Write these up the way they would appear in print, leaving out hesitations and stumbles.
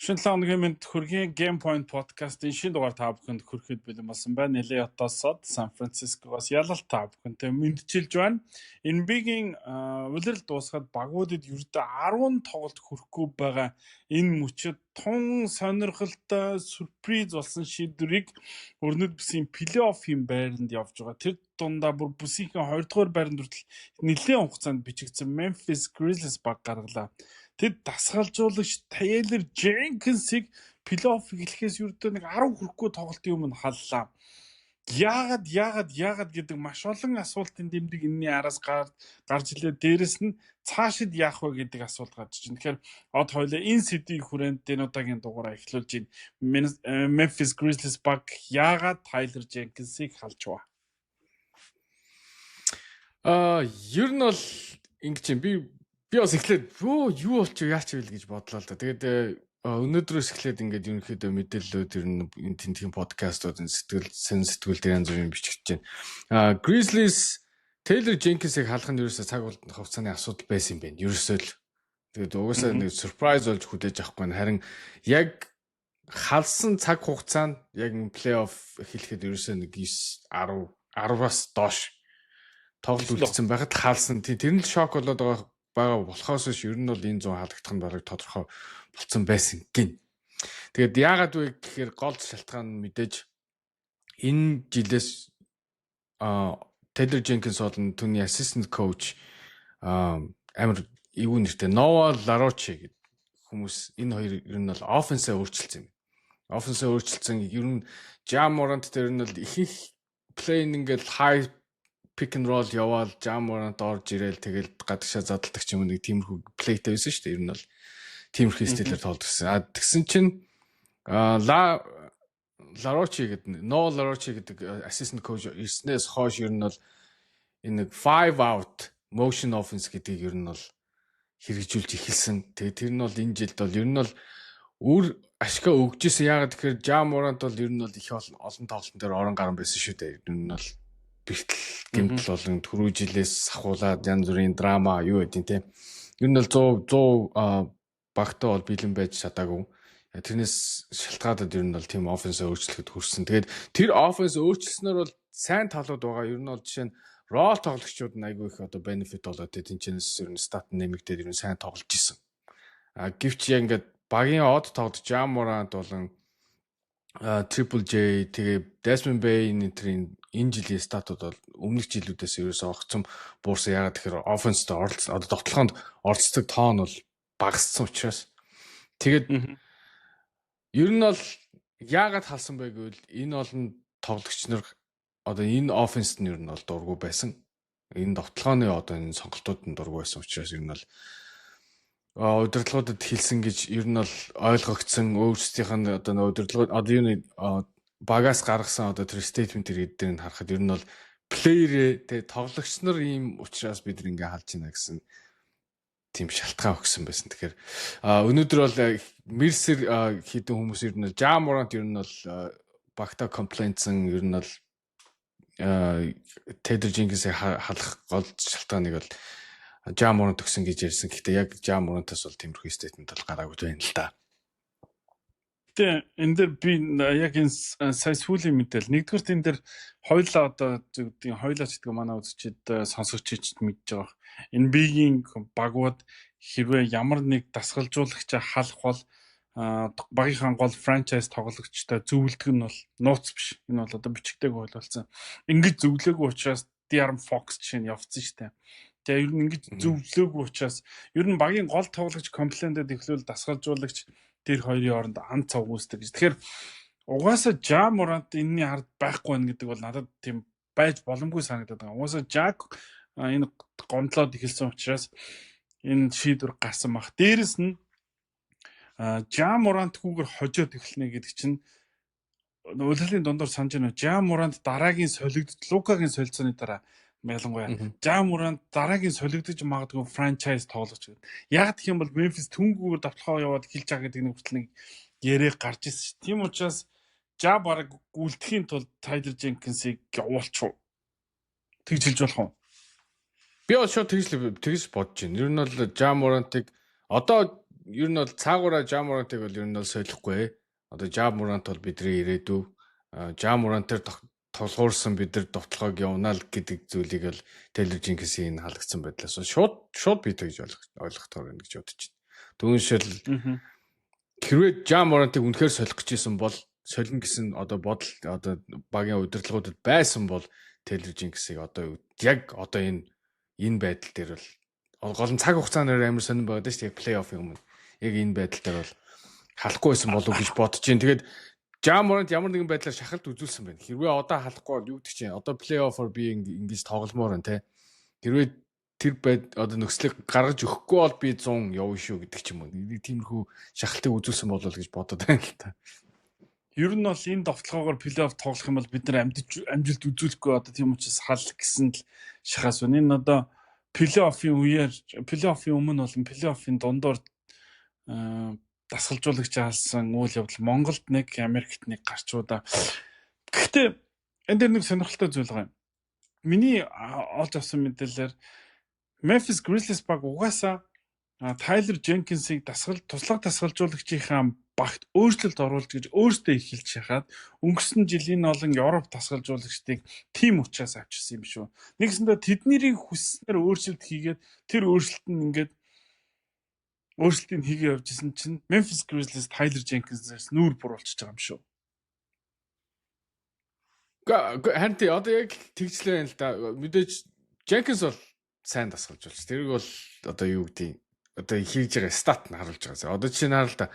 Шинэ 7 хоногийн мэнд хүргэе. Game Point podcast-ын шинэ дугаар та бүхэнд хүрэхэд бэлэн болсон байна. LA хотоос Сан Францискогоос ялалт та бүхэнтэй мэндчилж байна. NBA-гийн улирал дуусгаад багуудад ердөө 10 тоглолт хүрэхгүй байгаа энэ мөчид тун сонирхолтой surprise болсон шийдвэрийг өрнөд бүсийн плей-оффын байранд явж байгаа. Тэр дундаа бүр бүсийнхээ 2 дугаар байранд хүртэл нэлээд хугацаанд бичигдсэн Memphis Grizzlies баг гаргалаа. Тэд дасгалжуулагч Taylor Jenkins-ийг плей-офф эхлэхээс ердөө нэг 10 хүрэхгүй тоглолтын өмнө халлаа. Яагаад, яагаад, яагаад гэдэг маш олон асуултын дэмдэг энэний араас гарч илээ. Дээрэс нь цаашид яах вэ гэдэг асуулт гарч ирж байна. Тэгэхээр од хоёлаа энэ сэдвийн хүрээнд энэ удаагийн дугаараа эхлүүлж байна. Memphis Grizzlies баг яагаад Tyler Jenkins-ийг халжваа? Ер нь бол ингэж юм, би бас эхлээд юу болчих, яач вэ гэж бодлоо л да. Тэгээд өнөөдрөөс эхлээд ингээд ерөнхийдөө мэдээллүүд ер нь энэ тентхийн подкастууд, энэ сэтгэл сэн сэтгүүл дээр янз бүрийн бичигдэж байна. Grizzlies Taylor Jenkins-ийг халах нь ерөөсөө цаг хугацааны асуудал байсан юм байна. Ерөөсөө л. Тэгээд угаасаа нэг surprise болж хүлээж авахгүй. Харин яг халсан цаг хугацаанд яг плей-офф эхлэхэд ерөөсөө нэг 9 10 10-аас доош тоглолт үлдсэн байхад хаалсан. Тэр нь л шок болоод байгаа болохоос биш, ер нь бол энэ зун халагдах нь бараг тодорхой болцсон байсан гин. Тэгээд яагаад вэ гэхээр гол шалтгаан нь мэдээж энэ жилээс Taylor Jenkins болон түүний assistant coach, амар эвгүй нэртэй Noah LaRoche гэдэг хүмүүс, энэ хоёр ер нь бол offense-аа өөрчилсөн юм. Offense-аа өөрчилсөн. Ер нь Ja Morant дээр нь бол ихэнх play ингээд high pick and roll яваал, Ja Morant орж ирээл, тэгэл гадагшаа задалдаг ч юм уу, нэг тиймэрхүү play тэй байсан шүү дээ. Ер нь бол тиймэрхүү стилээр тоглодог гэсэн. А тэгсэн чинь LaRoche гэдэг, Noah LaRoche гэдэг assistant coach ирснээс хойш ер нь бол энэ нэг five out motion offense гэдгийг ер нь бол хэрэгжүүлж эхэлсэн. Тэгээ тэр нь бол энэ жилд бол ер нь бол үр ашгаа өгч исэн. Яагаад тэгэхээр Ja Morant бол ер нь бол их олон тоглолтын дээр орон гарan байсан шүү дээ. Ер нь бол бэртэл, гэмтэл болон түрүү жилээс ахуулаад янз бүрийн драма юу гэдэг те. Ер нь бол 100 100 багтаа бол бэлэн байж чадаагүй. Тэрнээс шалтгаалаад ер нь бол тийм offense өөрчлөхөд хүрсэн. Тэгээд тэр offense өөрчилснөөр бол сайн талууд байгаа. Ер нь бол жишээ нь role тоглогчдод нь айгүй их одоо benefit болоод, тэнцэнээс ер нь stat нэмэгдээд ер нь сайн тоглож исэн. А гэвч яг ингээд багийн од тоглож Ja Morant болон Triple J, тэгээ Desmond Bane энэ энэ жилийн stat ууд бол өмнөх жилүүдээс ерөөсөө огцом буурсан. Яагаад тэгэхээр offense-д оролц одоо довтлогоонд оролцдог тоон бол багассан учраас. Тэгээд ер нь бол яагаад халсан бэ гэвэл энэ олон тоглогч нар одоо энэ offense нь ер нь бол дургүй байсан. Энэ довтлогооны одоо энэ сонголтууд нь дургүй байсан учраас ер нь бол удирдлагуудад хэлсэн гэж ер нь бол ойлгогдсон. Өөрсдийнх нь одоо нөө удирдлага одоо юуны багаас гаргасан одоо тэр statement дээр нь харахад ер нь бол player тэ тоглогч нар ийм учраас бид нар ингээ халж байна гэсэн тийм шалтгаан өгсөн байсан. Тэгэхээр өнөөдөр бол Мерсер хэдэн хүмүүс ер нь бол Ja Morant ер нь бол багта complaint-сан, ер нь бол Taylor Jenkins-ийг халах гол шалтгааныг бол Ja Morant өгсөн гэж ярьсан. Гэхдээ яг Ja Morant-аас бол тиймэрхүү statement бол гараагүй байна л да. Гэтэ энэ дээр би яг энэ сая сүүлийн мэдээлэл, нэгдүгээрт энэ дээр хоёлаа одоо зүгдийн хоёлаа ч гэдэг манай үзэгчид, сонсогчид мэдж байгаа. NBA-гийн багууд хэрвээ ямар нэг дасгалжуулагчаа халах бол багийнхаа гол franchise тоглогчтой зөвлөдөг нь бол нууц биш. Энэ бол одоо бичигдээгүй хууль болсон. Ингэж зөвлөөгүй учраас De'Aaron Fox жишээ нь явцсан шүү дээ. Тэгээ ер нь ингэж зөвлөөгүй учраас ер нь багийн гол тоглогч complaint-д эхлүүл дасгалжуулагч тэр хоёрын хооронд ан цав үүсдэг гэж. Тэгэхээр угаасаа Ja Morant энэний ард байхгүй байна гэдэг бол надад тийм байж боломгүй санагдаад байгаа. Угаасаа Ja энэ гомдлоод эхэлсэн учраас энэ шийдвэр гарсан баг. Дээрэс нь Ja Morant-гүйгээр хожоод эхэлнэ гэдэг чинь улирлын дундуур санаж байна уу? Ja Morant дараагийн солигдож, Лукагийн солилцооны дараа, ялангуяа Ja Morant дараагийн солигдож магадгүй franchise тоглогч гэдэг. Яг гэх юм бол Memphis түнгүүгээр довтлохоо яваад эхэлж байгаа гэдэг нэг хүртэл нэг яриа гарч ирсэн шүү. Тийм учраас Ja бараг гүйлдэхийн тулд Tyler Jenkins-ийг явуулчих уу? Тэгж хэлж болох уу? Би бол шууд тэгж тэгж бодож байна. Ер нь бол Ja Morant-ыг одоо Ер нь бол цаагаараа Ja Morant-ыг бол ер нь бол солихгүй. Одоо Ja Morant бол бидний ирээдүй. Ja Morant-аар тулгуурсан бид нар довтлогоог явна л гэдэг зүйлийг бол Taylor Jenkins-ийн энэ халагдсан байдлаас шууд шууд би тэгж ойлгохтоор байна гэж бодож байна. Түүншил хэрвээ Ja Morant-ыг үнэхээр солих гэж исэн бол, солино гэсэн одоо бодол одоо багийн удирдлагуудад байсан бол Taylor Jenkins-ыг одоо яг одоо энэ байдал дээр бол, гол нь цаг хугацаанаар амар сонирн байгаад шүү дээ, плей-оффын өмнө. Яг энэ байдал дээр бол халахгүй байсан болов уу гэж бодож байна. Тэгээд Ja Morant ямар нэгэн байдлаар шахалт үзүүлсэн байна. Хэрвээ одоо халахгүй бол юу гэдэг чинь, одоо плей-оффор би ингэж тогломоор байна те. Хэрвээ тэр байд одоо нөхцөлийг гаргаж өгөхгүй бол би 100 явна шүү гэдэг ч юм уу. Нэг тиймэрхүү шахалтыг үзүүлсэн болов уу гэж бодод байна л та. Ер нь бол энэ довтлогоогоор плей-офф тоглох юм бол бид нар амжилт үзүүлэхгүй, одоо тийм учраас хал гэсэн л шахаас байна. Энэ одоо плей-оффын үеэр, плей-оффын өмнө болон плей-оффын дундуур дасгалжуулагч хаалсан үйл явдал Монголд нэг, Америкт нэг гарчуу да. Гэхдээ энэ дээр нэг сонирхолтой зүйл байгаа юм. Миний олж авсан мэдээлэлээр Memphis Grizzlies баг угаасаа Tyler Jenkins-ийг туслах дасгалжуулагчийнхаа багт өөрчлөлт оруулж гэж өөртөө эхэлж шахаад өнгөрсөн жилийн олон Европ дасгалжуулагчдыг тим учраас авчирсан юм шүү. Нэгсэндээ тэднийг хүсснээр өөрчлөлт хийгээд, тэр өөрчлөлт нь ингээд өөрчлөлтийг хийгээ явж исэн чинь Memphis Grizzlies Tyler Jenkins-ээс нүүр буруулчихж байгаа юм шүү. Харин тий, одоо яг тэгжлээ юм л да. Мэдээж Jenkins бол сайн дасгалжуулч. Тэрийг бол одоо юу гэдгийг, одоо хийж байгаа stat нь харуулж байгаа. Одоо жишээ нь харал та,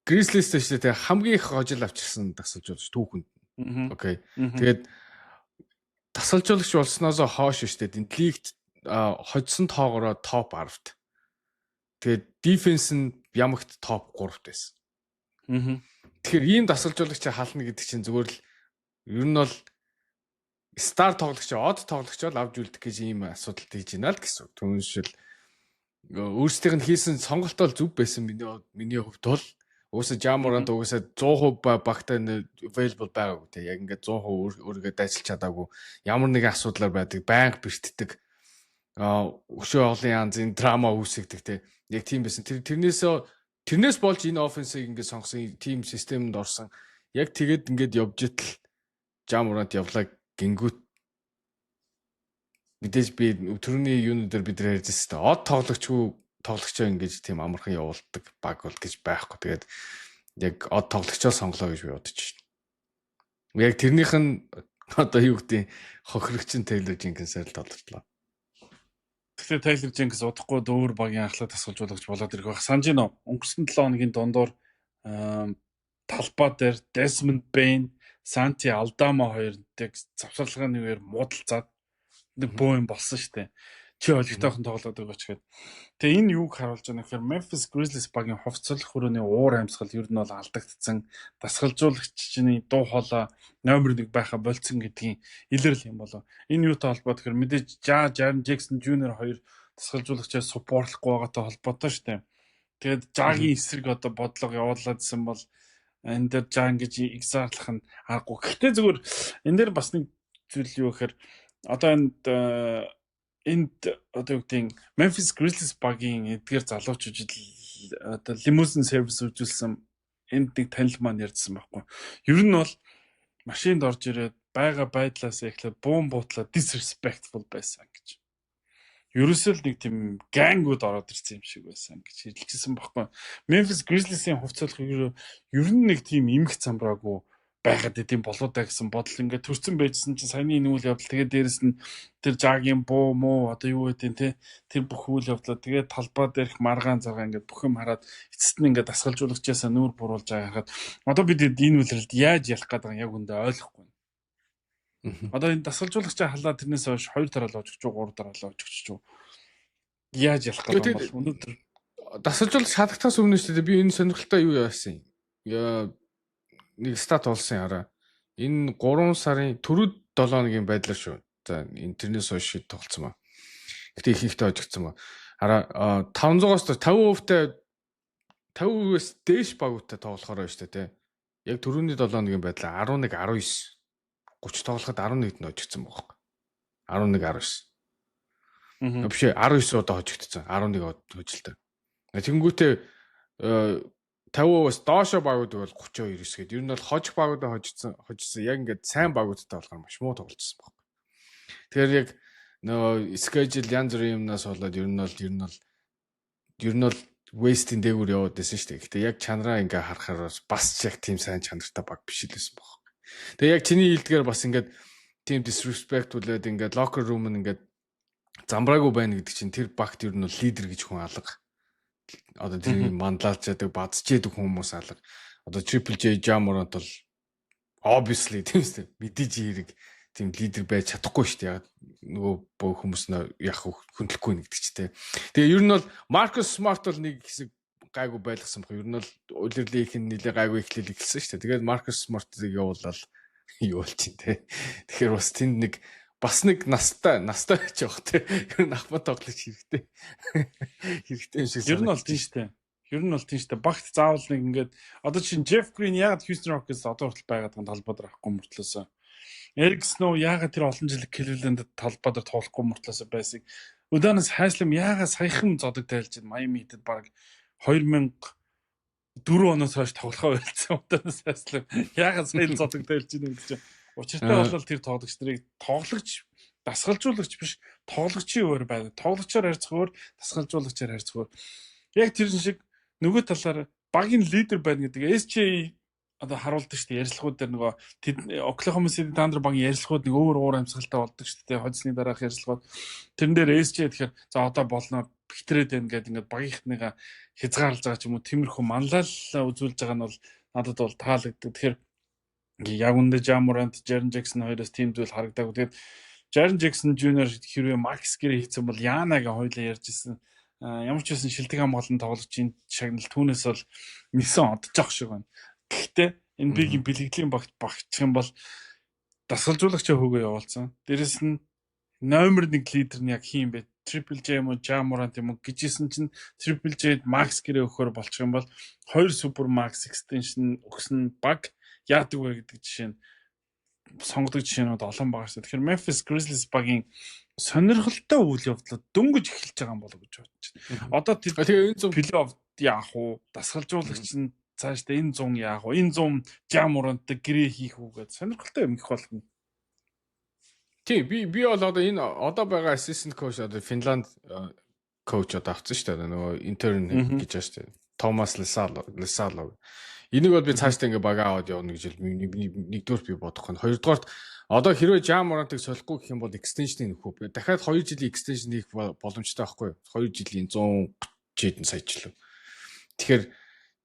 Grizzlies шүү дээ, хамгийн их хожил авчирсан дасгалжуулагч түүхэнд. Okay. Тэгээд дасгалжуулагч болсноос хойш шүү дээ, энэ лигт хоцсон тоогоороо топ 10-т. Тэгээд defense нь ямагт топ 3-т байсан. Тэгэхээр ийм дасгалжуулагч хална гэдэг чинь зүгээр л ер нь бол star тоглогч, од тоглогч бол авч үлдэх гэж ийм асуудал хийж байна л гэсэн. Түүншил өөрсдийнх нь хийсэн сонголт бол зөв байсан миний хувьд бол. Угаасаа Ja Morant угаасаа 100% багтаа available байгаагүй те. Яг ингээд 100% өөрийгөө дайчилж чадаагүй, ямар нэгэн асуудлаар байдаг, байнга бэртдэг. Өшөө олон янзын драма үүсгдэг те. Яг тийм байсан. Тэрнээс болж энэ offense ыг ингээд сонгосон, team системэнд орсон. Яг тэгээд ингээд явж итэл Ja Morant явлаа гингүүт мэдээж би түрүүний юунууд дээр бид нар ярьж байсан. Од тоглогчгүй тоглогчоо ингэж тийм амархан явуулдаг баг бол гэж байхгүй. Тэгээд яг од тоглогчоо сонглоо гэж би бодож байна. Яг тэрнийх нь одоо юу гэдэг, хохирогч нь Taylor Jenkins-ээр л толгочлоо. Тэгэхээр Taylor Jenkins удахгүй өөр багийн анхлаа дасгалжуулагч болоод ирэх байх. Санаж гинөө, өнгөрсөн 7 хоногийн дундуур талбай дээр Desmond Bane, Santi Aldama хоёр яг завсарлагын үеэр муудалцаад нэг бөө юм болсон шүү дээ, чи олигтойхон тоглоод өгөөч гээд. Тэгээ энэ юуг харуулж байгаа нэхэр Memphis Grizzlies багийн хувьцлах өрөөний уур амьсгал ер нь бол алдагдсан. Дасгалжуулагчны дуу хоолой номер 1 байха болцсон гэдгийн илрэл юм болов. Энэ юутай холбоотой гэхээр мэдээж Ja, Jaren Jackson Jr. хоёр дасгалжуулагчаас support лохгүй байгаатай холбоотой шүү дээ. Тэгээд Ja-гийн эсрэг одоо бодлого явуулаад исэн бол энэ дээр Ja ингэж exile лах нь аргагүй. Гэхдээ зүгээр энэ дээр бас нэг зүйл юу гэхээр одоо энд одоо юу гэдгийг, Memphis Grizzlies багийн эдгээр залуучууд одоо limousine service үзүүлсэн энд нэг танил маань ярьжсэн байхгүй. Ер нь бол машинд орж ирээд байгаа байдлаас эхлээд буун буутлаа disrespectful байсан гэж. Ерөөсөө л нэг тийм gang ууд ороод ирсэн юм шиг байсан гэж хэлчихсэн байхгүй. Memphis Grizzlies-ийн хувьцаалах ер нь нэг тийм эмх замбраагүй байгаад идэм болоо да гэсэн бодол ингээд төрцөн байжсэн чинь саяны энэ үйл явдал, тэгээд дээрэс нь тэр Ja-гийн буу муу одоо юу гэдэг те, тэр бүх үйл явдлаа, тэгээд талбай дээрх маргаан заргаа ингээд бүх юм хараад эцэст нь ингээд дасгалжуулагчаасаа нүүр буруулж байгаа харахад одоо бид энэ үйлрэлд яаж ялах гээд байгаа яг үндэ ойлгохгүй. Одоо энэ дасгалжуулагчаа халаад тэрнээс хойш хоёр дараалал очихч уу, гурав дараалал очихч уу, яаж ялах гээд байгаа бол өнөөдөр дасгалжуулагч халагдахаас өмнө шүү дээ, би энэ сонирхолтой юу яасан юм нэг stat болсон хараа. Энэ 3 сарын түрүү 7 хоногийн байдлаар шүү. За, энэ тэрнээс хойш тоглолцсон ба. Гэтэ их ихтэй хожигдсон ба. Хараа, 500-аас 50%-тай, 50%-ээс дээш багуудтай тоглохоор байна шүү дээ, тий. Яг түрүүний 7 хоногийн байдлаар 11 19 30 тоглоход 11-д нь хожигдсон байгаа байхгүй. 11 19. Биш, 19 удаа хожигдсон. 11 хожилтой. Тэнгүүтээ 50%-аас доошо багууд бол 32 9 гээд ер нь бол хожих багуудаа хожсон яг ингээд сайн багуудтай болохоор маш муу тоглолцсон баг. Тэгэхээр яг нөгөө schedule янз бүрийн юмнаас болоод ер нь бол West-ийн дээгүүр яваад байсан шүү дээ. Гэтэ яг чанараа ингээ харахаар бас ч яг тийм сайн чанартай баг биш л байсан баг. Тэгээ яг чиний хэлдгээр бас ингээд тийм disrespect үлээд ингээд locker room нь ингээд замбраагүй байна гэдэг чинь тэр багт ер нь бол лидер гэж хүн алга. Одоо тэр манлайлж яадаг, базж яадаг хүмүүс алга. Одоо Triple J, Ja Morant бол obviously тийм үстэй мэдээж хэрэг тийм лидер байж чадахгүй шүү дээ. Яг нөгөө бүх хүмүүс нь яг хүндлэхгүй нэгдэг ч тийм. Тэгээ ер нь бол Marcus Smart бол нэг хэсэг гайгүй байлгасан баг. Ер нь бол улирлын их нэлээ гайгүй эхлэл эхэлсэн шүү дээ. Тэгээд Marcus Smart-ыг явуулаад юу болчих те. Тэгэхээр бас тэнд нэг бас нэг настай гэж явах те. Ер нь ахмад тоглож хэрэгтэй. Хэрэгтэй юм шиг санагдаж. Ер нь бол тийм шүү дээ. Ер нь бол тийм шүү дээ. Багт заавал нэг ингээд одоо чинь Jeff Green яагаад Houston Rockets одоо хүртэл байгаад байгаа талбай дээр авахгүй мөртлөөсөө Eric Snow яагаад тэр олон жил Cleveland-д талбай дээр тоглохгүй мөртлөөсөө байсан. Udonis Haslem яагаад саяхан зодог тайлж Miami Heat-д баг 2004 оноос хойш тоглохоо байлцсан Udonis Haslem яагаад сая зодог тайлж байна гэдэг чинь учиртай бол тэр тоглогч нарыг тоглогч дасгалжуулагч биш тоглогчийн өөр байна. Тоглогчоор харьцах өөр, дасгалжуулагчаар харьцах өөр. Яг тэр шиг нөгөө талаар багийн лидер байна гэдэг SJ одоо харуулдаг шүү дээ ярилцлагууд дээр нөгөө Oklahoma City Thunder багийн ярилцлагууд нэг өөр уур амьсгалтай болдог шүү дээ хоцсны дараах ярилцлагууд тэрэн дээр SJ тэгэхээр за одоо болно хитрээд байна гэдэг ингээд багийнхныгаа хязгаарлаж байгаа ч юм уу тиймэрхүү манлайлал үзүүлж байгаа нь бол надад бол таалагддаг. Тэгэхээр яг үндэ Ja Morant, Jaren Jackson хоёроос тийм зүйл харагдаагүй. Тэгээд Jaren Jackson Jr. хэрвээ Max гэрээ хийсэн бол Яна гэ хоёлаа ярьж ирсэн. Ямар ч байсан шилдэг хамгаалан тоглогчийн шагнал түүнээс бол нисэн одчих шиг байна. Гэхдээ NBA-гийн бэлгэдлийн багт багчих юм бол дасгалжуулагчаа хөөгөө явуулсан. Дээрэс нь номер 1 лидер нь яг хин бэ? Triple J юм уу, Ja Morant юм уу гэжсэн чинь Triple J Max гэрээ өгөхөр болчих юм бол 2 Super Max extension өгсөн баг яадаг вэ гэдэг жишээ нь сонгодог жишээнүүд олон байгаа шүү. Тэгэхээр Memphis Grizzlies багийн сонирхолтой үйл явдлууд дөнгөж эхэлж байгаа юм болов уу гэж бодож байна. Одоо тэр тэгээ энэ зам плей-офф яах уу? Дасгалжуулагч нь цаашдаа энэ 100 яах вэ? Энэ 100 Ja Morant-тай гэрээ хийх үү гэдэг сонирхолтой юм их болно. Тийм би бол одоо энэ одоо байгаа assistant coach одоо Финланд coach одоо авсан шүү дээ. Нөгөө intern гэж байна шүү дээ. Томас Лесало. Энийг бол би цаашдаа ингээ бага аваад явна гэж нэгдүгээр би бодохгүй. Хоёрдугаарт одоо хэрвээ Ja Morant-ыг солихгүй гэх юм бол extension-ийг нөхөө. Дахиад 2 жилийн extension хийх боломжтой байхгүй юу? 2 жилийн 130 хэдэн сая ч лөө. Тэгэхээр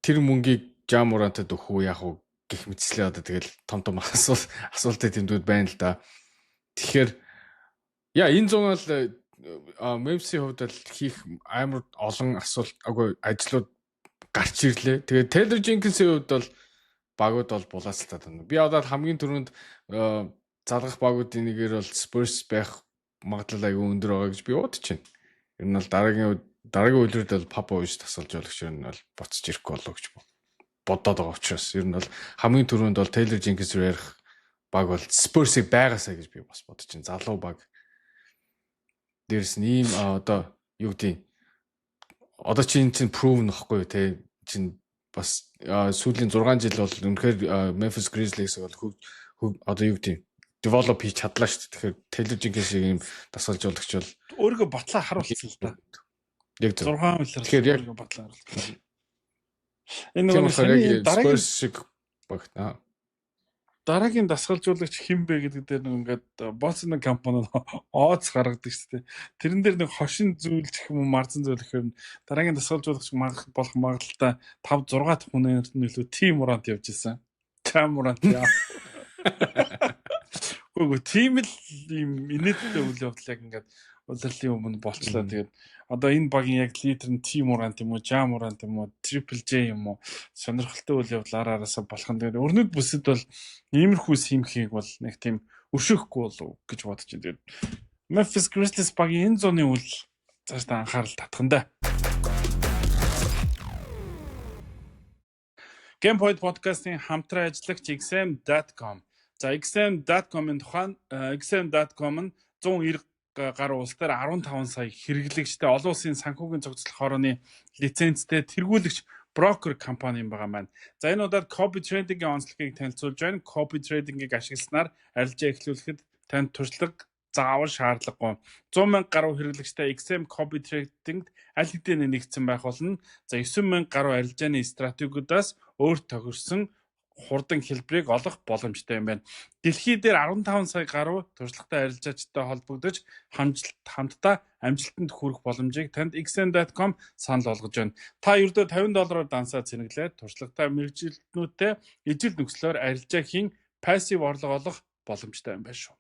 тэр мөнгийг Ja Morant-ад өгөх үү яах вэ гэх мэтслээ одоо тэгэл том том асуултын тэмдгүүд байна л да. Тэгэхээр яа энэ зун бол Memphis-ийн хувьд бол хийх амар олон асуулт агүй ажлууд гарч ирлээ. Тэгээд Taylor Jenkins-ийн хувьд бол багууд бол булаацалтаад байна. Би одоо хамгийн түрүүнд залгах багуудын нэгээр бол Spurs байх магадлал аягүй өндөр байгаа гэж би бодож байна. Ер нь бол дараагийн үйлрэлд бол Popovich тасалжуулагч ер нь бол буцаж ирэхгүй болов гэж бодоод байгаа учраас ер нь бол хамгийн түрүүнд бол Taylor Jenkins рүү ярих баг бол Spurs-ыг байгаасаа гэж би бас бодож байна. Залуу баг. Дээрс нь ийм одоо юу гэдэг одоо чинь prove нөхгүй те чинь бас сүүлийн 6 жил бол үнэхээр Memphis Grizzlies бол одоо юу гэдэг develop хийж чадлаа шүү дээ. Тэгэхээр Taylor Jenkins шиг ийм дасгалжуулагч бол өөрийгөө батлаа харуулсан л да. Яг зөв. 6 улирал тэгэхээр яг өөрийгөө батлаа харуулсан. Энэ нөгөө дараагийн Spurs шиг багт. Дараагийн дасгалжуулагч хэн бэ гэдэг дээр нэг ингээд Boston компани ооц гаргадаг шүү дээ. Тэрэн дээр нэг хошин зүйлж гэх юм уу марзан зүйл гэхээр дараагийн дасгалжуулагч болох магадлалтай 5 6 дахь хүний нөлөө Team Morant явж исэн. Ja Morant яа. Үгүй тийм л ийм инээдтэй үйл явдал яг ингээд улирлын өмнө болчлаа. Тэгээд одоо энэ багийн яг лидер нь Team Morant юм уу, Ja Morant юм уу, Triple J юм уу сонирхолтой үйл явдал ар араасаа болох нь. Тэгээд өрнөд бүсэд бол иймэрхүү симхийг бол нэг тийм өшөөхгүй болов гэж бодож байна. Тэгээд Memphis Grizzlies багийн энэ зуны үйл цаашдаа анхаарал татах нь да. Game Point podcast-ийн хамтран ажиллагч XM.com. За XM.com-ын тухайн XM.com нь 190 гаруй улс дээр 15 сая хэрэглэгчтэй, олон улсын санхүүгийн зохицлох хорооны лицензтэй тэргүүлэгч брокер компани юм байгаа маань. За, энэ удаад Copy Trading-ийн онцлогийг танилцуулж байна. Copy Trading-ийг ашигласнаар арилжаа эхлүүлэхэд танд туршлага заавал шаардлагагүй. 100 мянга гаруй хэрэглэгчтэй XM Copy Trading-д аль хэдийн нэгдсэн байх болно. За, 9 мянга гаруй арилжааны стратегиудаас өөр тохирсон хурдан хэлбэрийг олох боломжтой юм байна. Дэлхий дээр 15 сая гаруй туршлагатай арилжаачтай холбогдож, хамтдаа амжилтанд хүрэх боломжийг танд xm.com санал болгож байна. Та ердөө 50 доллараар дансаа цэнэглээд, туршлагатай мэргэжилтнүүдтэй ижил нөхцлөөр арилжаа хийн, passive орлого олох боломжтой юм байна шүү.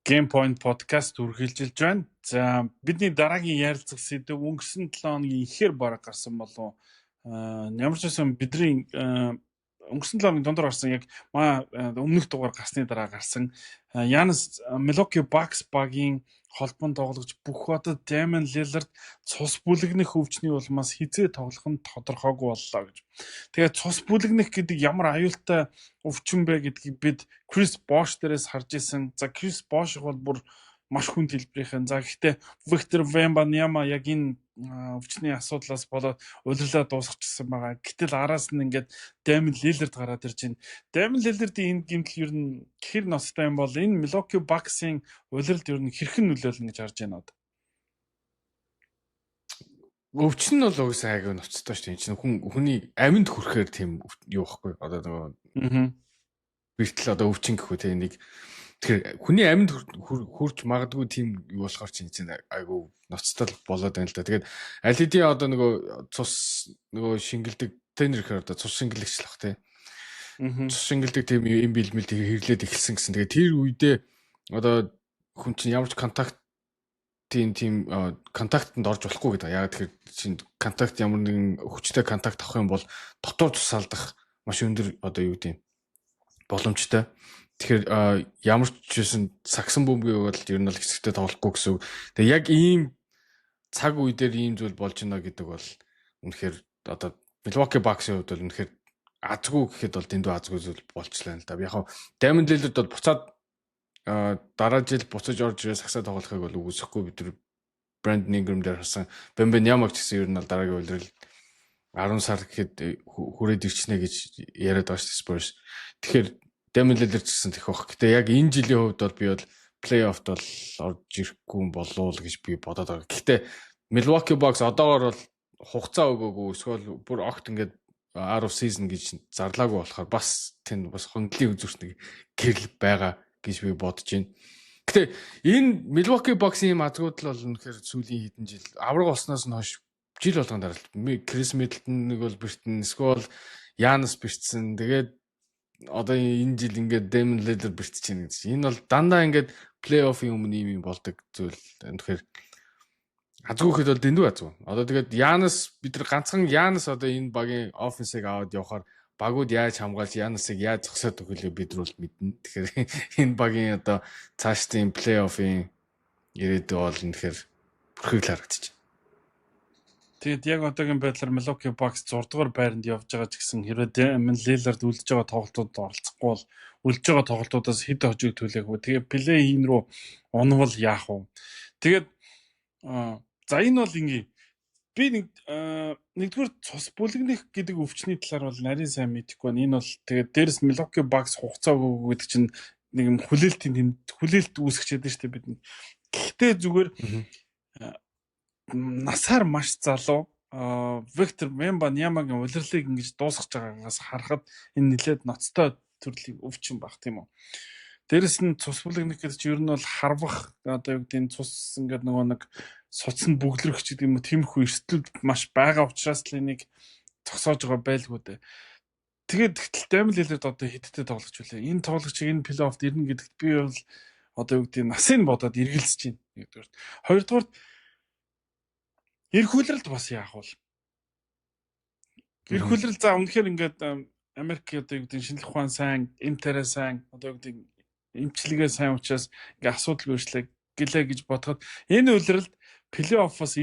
Game Point podcast үргэлжилж байна. За, бидний дараагийн ярилцах сэдэв өнгөрсөн 7 хоногийн ихээр бараг гарсан болов, ямар ч байсан бидний өнгөрсөн 7 хоногийн дундуур гарсан, яг маа өмнөх дугаар гарсны дараа гарсан, Янис Milwaukee Bucks багийн холбон тоглогч бүх хотод Damian Lillard цус бүлэгнэх өвчний улмаас хэзээ тоглох нь тодорхойгүй боллоо гэж. Тэгээд цус бүлэгнэх гэдэг ямар аюултай өвчин бэ гэдгийг бид Chris Bosh дээрээс харж исэн. За, Chris Bosh бол бүр маш хүнд хэлбэрийнхэн. За, гэхдээ Victor Wembanyama яг энэ өвчний асуудлаас болоод улирлаа дуусгачихсан байгаа. Гэтэл араас нь ингээд Damian Lillard гараад ирж байна. Damian Lillard-ийн энэ гэмтэл ер нь хэр ноцтой юм бол, энэ Milwaukee Bucks-ын улиралд ер нь хэрхэн нөлөөлнө гэж харж байна одоо? Өвчин нь бол угсаа айгүй ноцтой шүү дээ. Энэ чинь хүний аминд хүрэхээр тийм юу байхгүй. Одоо нөгөө бэртэл одоо өвчин гэх үү те, нэг тэгэхээр хүний аминд хүрч магадгүй тийм юу болохоор чинь чинь айгүй ноцтой болоод байна л да. Тэгээд аль хэдийн одоо нөгөө цус нөгөө шингэлдэг тренер гэхээр одоо цус шингэлэгч л бах те. Цус шингэлдэг тийм юм бэлмэл хэрэглээд эхэлсэн гэсэн. Тэгээд тэр үедээ одоо хүн чинь ямар ч контакт тийм контактанд орж болохгүй гэдэг. Яг тэгэхээр чинь контакт, ямар нэгэн хүчтэй контакт авах юм бол дотор тусаалдах маш өндөр одоо юу гэдэг боломжтой. Тэгэхээр ямар ч байсан сагсан бөмбөгийг бол ер нь бол хэсэгтээ тоглохгүй гэсэн үг. Тэгээ яг ийм цаг үе дээр ийм зүйл болж байна гэдэг бол үнэхээр одоо Milwaukee Bucks-ийн хувьд бол үнэхээр азгүй гэхэд бол дэндүү азгүй зүйл болчлаа л да. Яг хав Damian Lillard бол буцаад дараа жил буцаж орж ирээ сагсаа тоглохыг бол үгүйсэхгүй, бид нар Brandon Ingram дээр харсан. Wembanyama ч гэсэн ер нь бол дараагийн улирал 10 сар гэхэд хүрээд ирчнэ гэж яриад байгаа шүү дээ, Spurs. Тэгэхээр Damian Lillard ч гэсэн тех бах. Гэтэ яг энэ жилийн хувьд бол би бол плей-оффт бол орж ирэхгүй болов уу гэж би бодоод байгаа. Гэхдээ Milwaukee Bucks одоогор бол хугацаа өгөөгүй, эсвэл бүр огт ингээд out of season гэж зарлаагүй болохоор бас тэнд бас хондлын үзүүрч нэг гэрэл байгаа гэж би бодож байна. Гэтэ энэ Milwaukee Bucks-ийн юм азгуудал бол үнэхээр сүүлийн хэдэн жил авраг болсноос нь хойш жил болгон дараалал. Крис Миддлтон нэг бол бэртэн, эсвэл Янис бэртсэн. Тэгээд одоо энэ жил ингээд Damian Lillard бэртэж байна гэж. Энэ бол дандаа ингээд плей-оффын өмнө ийм юм болдог зүйл. Тэгэхээр азгүй гэхэд бол дэндүү азгүй. Одоо тэгээд Янис, бид нар ганцхан Янис одоо энэ багийн offense-ыг аваад явхаар багууд яаж хамгаалж, Янисыг яаж зогсоод өгөх бид нар бол мэднэ. Тэгэхээр энэ багийн одоо цаашдын плей-оффын ирээдүй бол үнэхээр бүрхэг л харагдчих. Тэгээд яг одоогийн байдлаар Milwaukee Bucks 6 дугаар байранд явж байгаа ч гэсэн хэрвээ Damian Lillard үлдэж байгаа тоглолтуудад оролцохгүй бол үлдэж байгаа тоглолтуудаас хэд хожиг төлөөх вэ? Тэгээд play-in руу унвал яах вэ? Тэгээд за, энэ бол ингээ би нэгдүгээр цус бүлэгнэх гэдэг өвчний талаар бол нарийн сайн мэдэхгүй байна. Энэ бол тэгээд дээрэс Milwaukee Bucks хугацаа өгөөгүй гэдэг чинь нэг юм хүлээлтийн хүлээлт үүсгэж байдаг шүү дээ бидний. Гэхдээ зүгээр насаар маш залуу Виктор Вембаньямагийн улирлыг ингэж дуусгаж байгаагаас харахад энэ нэлээд ноцтой төрлийн өвчин баг, тийм үү. Дээрэс нь цус бүлэгнэх гэдэг чинь ер нь бол харвах, одоо юу гэдэг нь, цус ингээд нөгөө нэг суц нь бүглэрэх ч гэдэг юм уу, тиймэрхүү эрсдэл маш байгаа учраас л энийг зогсоож байгаа байлгүй дээ. Тэгээд тэгтэл Damian Lillard одоо хэдтэй тоглож үлээ. Энэ тоглогчийг энэ плей-оффт ирнэ гэдэгт би бол одоо юу гэдэг, насыг бодоод эргэлзэж байна. Нэгдүгээр. Хоёрдугаар, эх улиралд бас яах вэ? Эх улирал, за, үнэхээр ингээд Америк одоо юу гэдэг, шинжлэх ухаан сайн, эм тариа сайн, одоо юу гэдэг, эмчилгээ сайн учраас ингээ асуудалгүй иршлээ гэлээ гэж бодоход энэ улиралд Плей-оффоос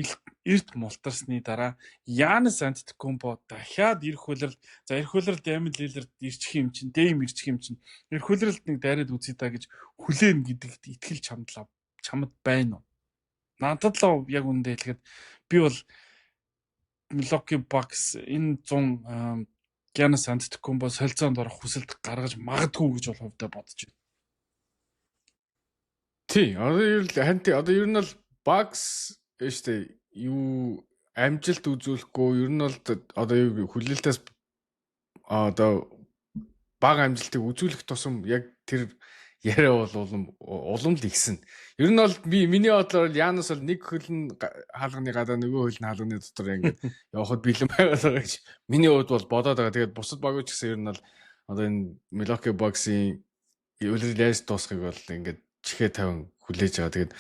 эрт мултарсны дараа Янис Антетокумпо дахиад ирэх улирал, за, ирэх улирал Дэмин Лилард ирчих юм чинь, Дэйм ирчих юм чинь, ирэх улиралд нэг дайраад үзье та гэж хүлээн гэдэгт итгэл чамд байна уу? Надад л яг үүндээ хэлэхэд би бол Milwaukee Bucks энэ 100 Янис Антетокумпо солилцоонд орох хүсэлт гаргаж магадгүй гэж бол хувьдаа бодож байна. Тий, одоо ер нь харин тий, одоо ер нь бол Bucks шүү дээ, юу амжилт үзүүлэхгүй, ер нь бол одоо юу хүлээлтээс одоо бага амжилтыг үзүүлэх тусам яг тэр яриа бол улам улам л ихсэн. Ер нь бол би миний бодлоор Янус бол нэг хөлн хаалганы гадаа, нөгөө хөл нь хаалганы дотор ингээд явахад бэлэн байгаад байгаа гэж миний хувьд бол бодоод байгаа. Тэгээд бусад багууд ч гэсэн ер нь бол одоо энэ Milwaukee Bucks-ийн улирал яаж дуусахыг бол ингээд чихээ тавин хүлээж байгаа. Тэгээд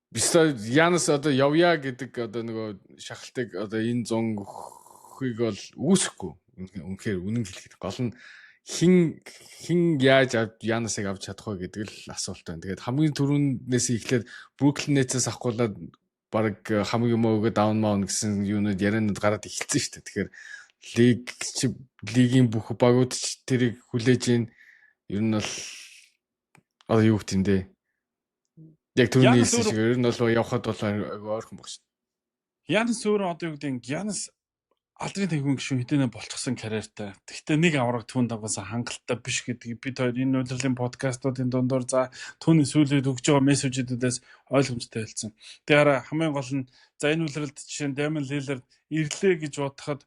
бисаа Янус одоо явъя гэдэг одоо нөгөө шахалтыг одоо энэ 100 өгөхийг бол үүсэхгүй. Үнэхээр үнэн хэлэхэд гол нь хин хин яаж Янусыг авч чадах вэ гэдэг л асуулт байна. Тэгээд хамгийн түрүүнээс эхлээд Brooklyn Nets-ээс авахгүйгээд баг хамгийн юм өгөө down маун гэсэн юунууд ярианууд гараад эхэлсэн шүү дээ. Тэгэхээр лиг лигийн бүх багууд ч тэрийг хүлээж ийн. Ер нь бол одоо юу гэдэг юм дээ. Яг түрүүний хэлсэн шиг ер нь бол явхад бол ойрхон баг шин. Янис өөрөө одоо юу гэдэг, Янис алдрын танхимын гишүүн хэдийнэ болчихсон карьертай. Гэхдээ нэг авраг түүн дагуулсан хангалттай биш гэдгийг бид хоёр энэ улирлын подкастуудын дундуур, за, түүний сүүлийн өгж байгаа мессежүүдээс ойлгомжтой хэлсэн. Тэгэхээр хамгийн гол нь, за, энэ улиралд жишээ нь Дэмин Лилард ирлээ гэж бодоход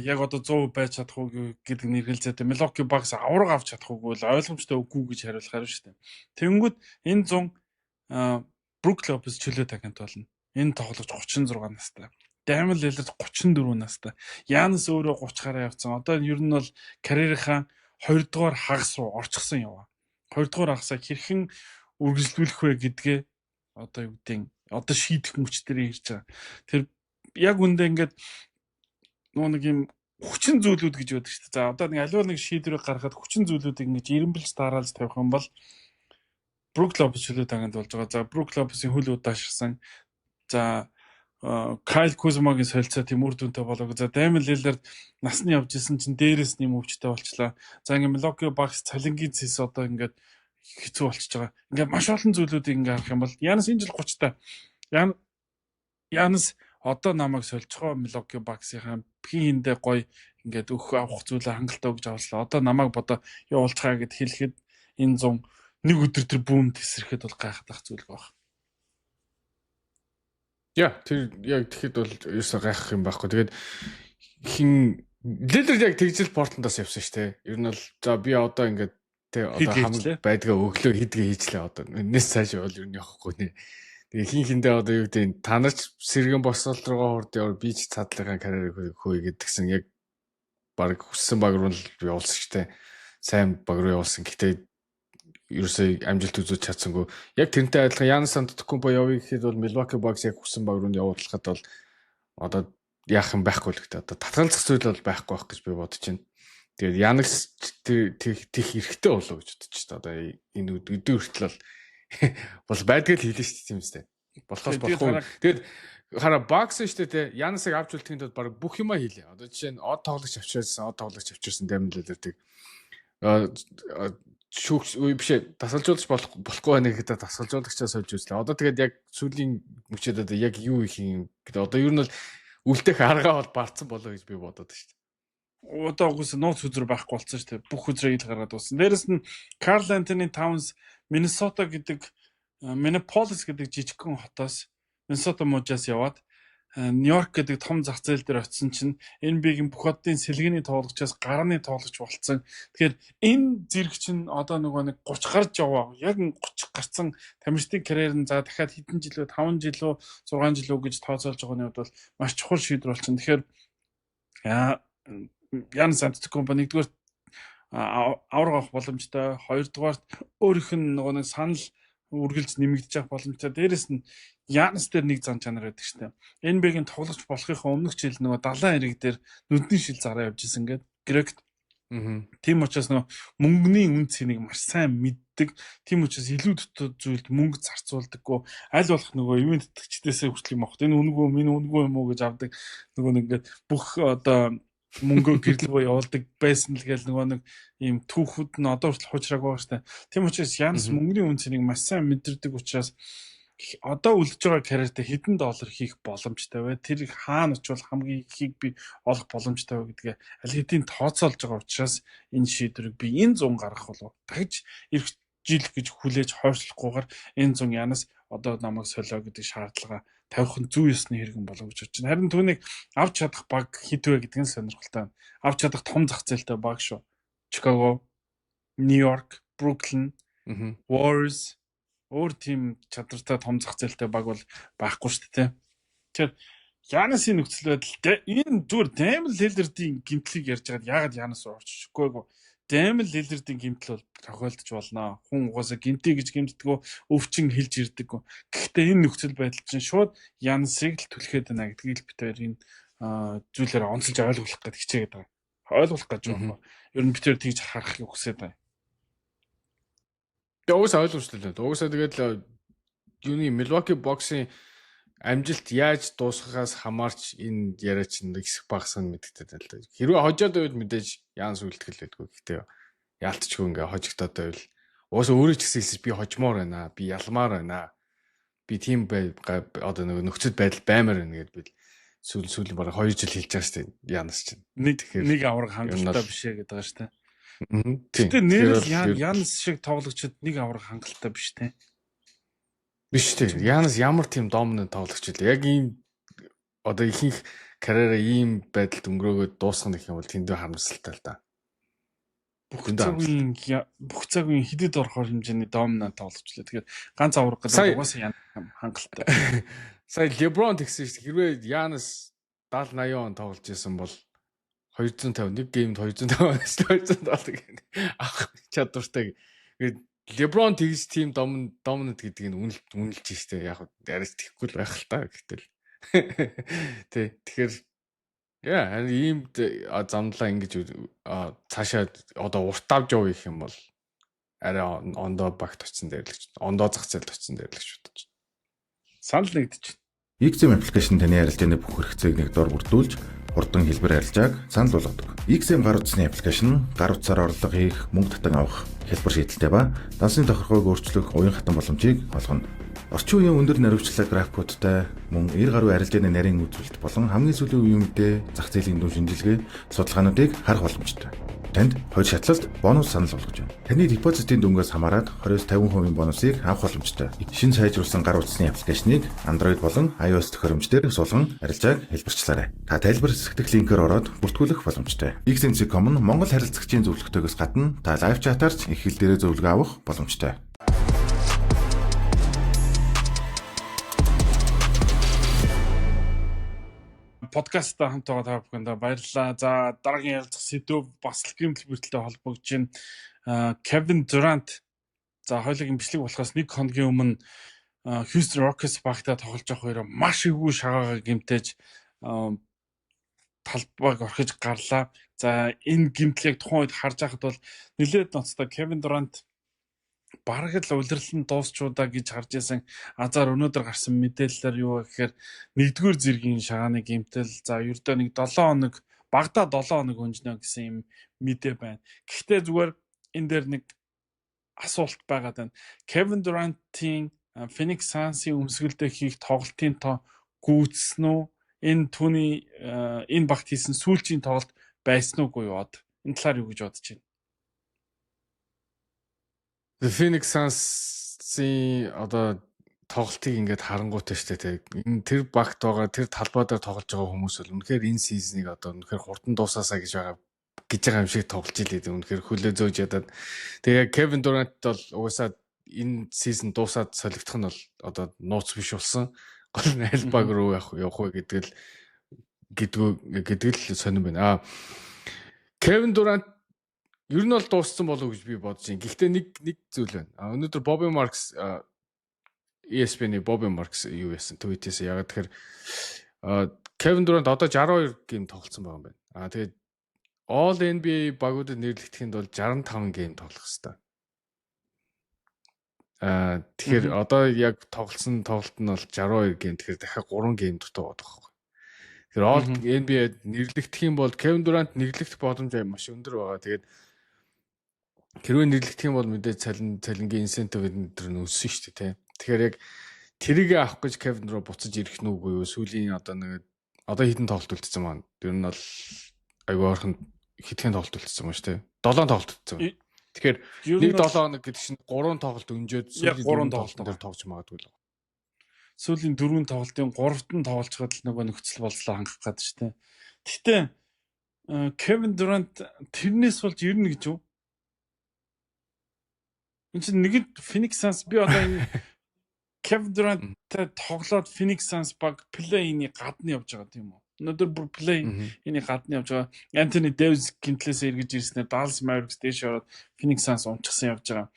яг одоо 100% байж чадах уу гэдэг нэргэлзээтэй. Milwaukee Bucks авраг авч чадах уугүй бол ойлгомжтой үгүй гэж хариулахаар шүү дээ. Тэнгүүд энэ 100 Брук Лопес чөлөө агент болно. Энэ тоглогч 36 настай. Дэмин Лилард 34 настай. Янис өөрөө 30 гараа явцсан. Одоо ер нь бол карьерийнхаа 2 дугаар хагас руу орчихсон яваа. 2 дугаар хагасаа хэрхэн үргэлжлүүлэх вэ гэдгээ одоо юу гэдэг, одоо шийдэх мөч дээр ирж байгаа. Тэр яг үндэ ингээд нөгөө нэг юм хүчин зүйлүүд гэж байдаг шүү дээ. За, одоо нэг аливаа нэг шийдвэрийг гаргахад хүчин зүйлүүдийг ингэж эренбэлж дараалж тавих юм бол Брук Лопес чөлөө агент болж байгаа. За, Брук Лопесийн хөл удаашрсан. За, Кайл Кузмагийн солилцоо тийм үр дүнтэй болоогүй. За, Дэмин Лилард насны явж исэн чинь дээрээс нэм өвчтэй болчлаа. За, ингээ Milwaukee Bucks цалингийн цэс одоо ингээд хэцүү болчихж байгаа. Ингээ маш олон зүйлүүдийг ингээ харах юм бол Янис энэ жил 30 та. Янис одоо намайг солилцохоо Milwaukee Bucks-ийн хин хиндэ гоё ингээд өгөх авах зүйлээ хангалттай өгж авчлаа. Одоо намайг бодоо явуулчихаа гэд хэлэхэд энэ 100 нэг өдөр тэр бүүм тесрэхэд бол гайхах зүйл байх. Яа, тэр яг тэгэхэд бол ерөөсөө гайхах юм байхгүй. Тэгээд хин Лилард яг тэгжил Портландаас явсан шүү дээ. Ер нь бол за би одоо ингээд тэ одоо хамаг байдгаа өглөө хийдгээ хийчлээ одоо. Энэс цааш бол ер нь явахгүй нэ. Тэгээ хин хиндээ одоо юу гэдэг, та нар ч сэргэн босол руугаа хурд яв, би ч цаадлынхаа карьерыг хөөе гэдгсэн, яг баг хүссэн баг руу л явуулсан шүү дээ. Сайн баг руу явуулсан. Гэтэ ерөөсөө амжилт үзүүлж чадсангүй. Яг тэрнтэй адилхан Янис Антетокумпо явъя гэхэд бол Milwaukee Bucks яг хүссэн баг руу явуулахад бол одоо яах юм байхгүй л гэдэг. Одоо татгалзах зүйл бол байхгүй байх гэж би бодож байна. Тэгээд Янис тэр тех эрхтэй болов гэж бодож байна. Одоо энэ өдөө хүртэл бол байдгийг л хэлнэ шүү дээ, тийм үстэй. Болохоос болохгүй. Тэгээд хараа, Bucks шүү дээ, те Янисыг авч үлдэхин тулд баг бүх юмаа хийлээ. Одоо жишээ нь од тоглогч авчирсан, од тоглогч авчирсан Дэмин Лилардыг шүүгч үе биш ээ, дасгалжуулагч болохгүй байна гэхэд дасгалжуулагчаа сольж үзлээ. Одоо тэгээд яг сүүлийн мөчөд одоо яг юу их юм гэдэг, одоо ер нь бол үлдэх аргаа бол барцсан болоо гэж би бодоод байна шүү дээ. Одоо угсаа нууц хөзөр байхгүй болсон шүү дээ. Бүх хөзрөө ил гаргаад дууссан. Дээрэс нь Карл Антони Таунс Миннесота гэдэг, Миннеаполис гэдэг жижигхэн хотоос, Миннесота мужаас яваад Нью-Йорк гэдэг том зах зээл дээр очисон чинь NBA-гийн бүх оддын сэлгэний тоглогчоос гарны тоглогч болцсон. Тэгэхээр энэ зэрэг чинь одоо нөгөө нэг 30 гарч яваа. Яг 30 гарцсан тамирчдын карьер нь за дахиад хэдэн жил үү, 5 жил үү, 6 жил үү гэж тооцоолж байгаа нь бол маш чухал шийдвэр болчихно. Тэгэхээр Янис Антетокумпо нэгдүгээр авраг авах боломжтой, хоёрдугаарт өөрийнх нь нөгөө нэг санал үргэлж нэмэгдэж явах боломжтой. Дээрэс нь Янис дээр нэг зан чанар байдаг шүү дээ. NBA-гийн тоглогч болохынхаа өмнөх жил нөгөө далайн эрэг дээр нүдний шил зараа явж исэн гэдэг. Грект. Тийм учраас нөгөө мөнгөний үн цэнийг маш сайн мэддэг. Тийм учраас илүү дотоод зүйлд мөнгө зарцуулдаггүй. Аль болох нөгөө ивээн тэтгэгчдээсээ хүртэл юм авах. Энэ үнэгүй юм, энэ үнэгүй юм уу гэж авдаг. Нөгөө нэг ингээд бүх одоо мөнгөө гэрэл рүү явуулдаг байсан л гээл нөгөө нэг ийм түүхүүд нь одоо хүртэл хуучраагүй байгаа штэ. Тийм учраас Янис мөнгөний үн цэнийг маш сайн мэдэрдэг учраас одоо үлдэж байгаа карьертаа хэдэн доллар хийх боломжтой вэ? Тэр хаана очивол хамгийн ихийг би олох боломжтой вэ гэдгээ аль хэдийн тооцоолж байгаа учраас энэ шийдвэрийг би энэ 100 гаргах болов. Дахиж ирэх жил гэж хүлээж хойшлохгүйгээр энэ 100 Янис одоо намайг солио гэдэг шаардлага тавих нь зүй ёсны хэрэгэн болов гэж бодож байна. Харин түүнийг авч чадах баг хэд вэ гэдэг нь сонирхолтой байна. Авч чадах том зах зээлтэй баг шүү. Чикаго, Нью-Йорк, Бруклин, Warriors өөр тийм чадвартай том зах зээлтэй баг бол байхгүй шүү дээ. Тэгэхээр Янасын нөхцөл байдал энэ зүгээр Дэмэл Лилардийн гимтлийг ярьж байгаад яагаад Янас орчихгүй гоо. Дэмэл Лилардийн гимтэл бол тохиолдож болно. Хүн угаасаа гимтий гэж гимтдэггүй, өвчин хэлж ирдэггүй. Гэхдээ энэ нөхцөл байдал чинь шууд Янасыг л түлхээд байна гэдгийг л бид хоёр энэ зүйлээр онцолж ойлгох гэж хичээгээд байгаа. Ойлгох гэж байна. Ер нь бид хоёр тэгж харахыг хүсээд байна. Тэгээ угаасаа ойлгомжтой л байна. Угаасаа тэгээд юуны Milwaukee Bucks-ын амжилт яаж дуусгахаас хамаарч энэ яриа чинь нэг хэсэг багасгах нь мэдэгдэт байл та. Хэрвээ хожоод байвал мэдээж Янс үлдэх л байдгүй. Гэхдээ яалтчгүй ингээ хожигдоод байвал угаасаа өөрөө ч гэсэн хэлсэн би хожмоор байна. Би ялмаар байна. Би тийм бай одоо нэг нөхцөл байдал баймаар байна гэдээ би сүүл сүүлийн бараг 2 жил хэлж байгаа шүү дээ. Янс чинь. Нэг авраг хангалттай биш ээ гэдэг байгаа шүү дээ. Гэтэ нэр л Янс шиг тоглогчид нэг авраг хангалттай биш те. Биш те. Янс ямар тийм доминант тоглогч вэ? Яг ийм одоо ихэнх карьераа ийм байдалд өнгөрөөгөөд дуусгах гэх юм бол тэндээ харамсалтай л да. Бүх цаг үеийн хэдэд орохоор хэмжээний доминант тоглогч лээ. Тэгэхээр ганц авраг гэдэг угаасаа Янс хангалттай. Сая LeBron тэгсэн шүү дээ. Хэрвээ Янс 70 80 он тоглож исэн бол 250 нэг геймд 250 270 гэх авах чадвартай. Тэгээд LeBron тэгж тийм доминант гэдгийг нь үнэлж штэ. Яг арайч тэхгүй л байх л та гэтэл. Тэ тэгэхээр яа ийм замдлаа ингэж цаашаа одоо урт авч явах гэх юм бол арай ондоо багт очсон дээр л гэж ондоо зах зээлд очсон дээр л гэж бодож. Санал нэгдэж. XM application таны арилжааны бүх хэрэгцээг нэг дор бүрдүүлж хурдан хэлбэр арилжааг санал болгодог. XM гар утасны аппликейшн гар утсаар орлого хийх, мөнгө татан авах хэлбэр шийдэлтэй ба дансны тохиргоог өөрчлөх уян хатан боломжийг олгоно. Орчин үеийн өндөр наривчлал графикуудтай мөн 90 гаруй арилжааны нарийн үзүүлэлт болон хамгийн сүүлийн үеийн мэдээ, зах зээлийн дүн шинжилгээ, судалгаануудыг харах боломжтой. Танд хоёр шатлалт бонус санал болгож байна. Таны депозитын дүнгээс хамаарат 20-50% бонусыг авах боломжтой. Шинэ сайжруулсан гар утасны аппликейшнийг Android болон iOS төхөөрөмж дээр суулган арилжааг хэлбэрчлээрэй. Та тайлбар хэсэгдэх линкээр ороод бүртгүүлэх боломжтой. XMC.com нь Монгол харилцагчийн зөвлөгөөгөөс гадна та live chat-аар ч их хэл дээрээ зөвлөгөө авах боломжтой. Подкасттай хамт байгаа та бүхэндээ баярлалаа. За дараагийн ярилцах сэдв бас л гэмтэл бүртэлтэй холбогдож байна. Кевин Дурант за хоёулын бичлэг болохоос нэг хоногийн өмнө Houston Rockets багтаа тоглож явах хоёроо маш эвгүй шагаагаа гэмтээж талбайг орхиж гарлаа. За энэ гэмтэл яг тухайн үед харж байхад бол нэлээд ноцтой Кевин Дурант бараг л улирал нь дуусчуудаа гэж харж исэн. Азар өнөөдөр гарсан мэдээлэлээр юу гэхээр нэгдүгээр зэргийн шагааны гэмтэл за ердөө нэг 7 хоног багадаа 7 хоног өнжнө гэсэн юм мэдээ байна. Гэхдээ зүгээр энэ дээр нэг асуулт байгаад байна. Кевин Дурантийн Phoenix Suns-ийн өмсгөлдөө хийх тоглолтын тоо гүйцсэн үү? Энэ түүний энэ багт хийсэн сүүлчийн тоглолт байсан уугүй юу? Энэ талаар юу гэж бодож байна? The Phoenix Suns-ийн одоо тоглолтыг ингээд харангуйтай штэ тий. Энэ тэр багт байгаа тэр талбай дээр тоглож байгаа хүмүүс бол үнэхээр энэ season-ыг одоо үнэхээр хурдан дуусаасаа гэж байгаа гэж байгаа юм шиг тоглож илээ. Үнэхээр хөлөө зөөж ядаад. Тэгээ Kevin Durant бол угаасаа энэ season дуусаад солигдох нь бол одоо нууц биш болсон. Гол нь аль баг руу явах вэ гэдэг л гэдэг л сонирн байна. Kevin Durant ер нь бол дууссан болов уу гэж би бодож байна. Гэхдээ нэг зүйл байна. Өнөөдөр Bobby Marks ESPN-ийн Bobby Marks юу яасан твитээс ягаад тэгэхээр Kevin Durant одоо 62 game тоглолцсон байгаа юм байна. Тэгээд All NBA багуудад нэрлэгдэхэд бол 65 game тоглох хэрэгтэй. Тэгэхээр одоо яг тоглосон тоглолт нь бол 62 game. Тэгэхээр дахиад 3 game дутуу байгаа байхгүй. Тэгэхээр All NBA нэрлэгдэх юм бол Kevin Durant нэрлэгдэх боломж маш өндөр байгаа. Тэгээд хэрвээ нэрлэгдэх юм бол мэдээж цалингийн incentive энэ төр нь өссөн шүү дээ, тий. Тэгэхээр яг тэрийг авах гэж Kevin Durant буцаж ирэх нь үгүй юу? Сүүлийн одоо нэг одоо хэдэн тоглолт үлдсэн маань. Тэр нь бол айгүй ойрхон хэдхэн тоглолт үлдсэн юм шүү дээ. 7 тоглолт үлдсэн. Тэгэхээр нэг 7 хоног гэдэг чинь 3 тоглолт өнжөөд сүүлийн 3 тоглолт дээр тоглож магадгүй л. Сүүлийн 4 тоглолтын 3-т нь тоглолцоход л нөгөө нөхцөл боллоо хангах гэдэг шүү дээ. Гэхдээ Кевин Дурант тэрнээс болж ирнэ гэж юу? Энд чинь нэгэд Phoenix Suns би одоо энэ Кевин Дурант-тай тоглоод Phoenix Suns баг play-in-ий гадна явж байгаа тийм үү? Өнөөдөр бүр play-in-ий гадна явж байгаа. Антони Дэвис гэмтлээс эргэж ирснээр Dallas Mavericks дээш ороод Phoenix Suns унчихсан явж байгаа.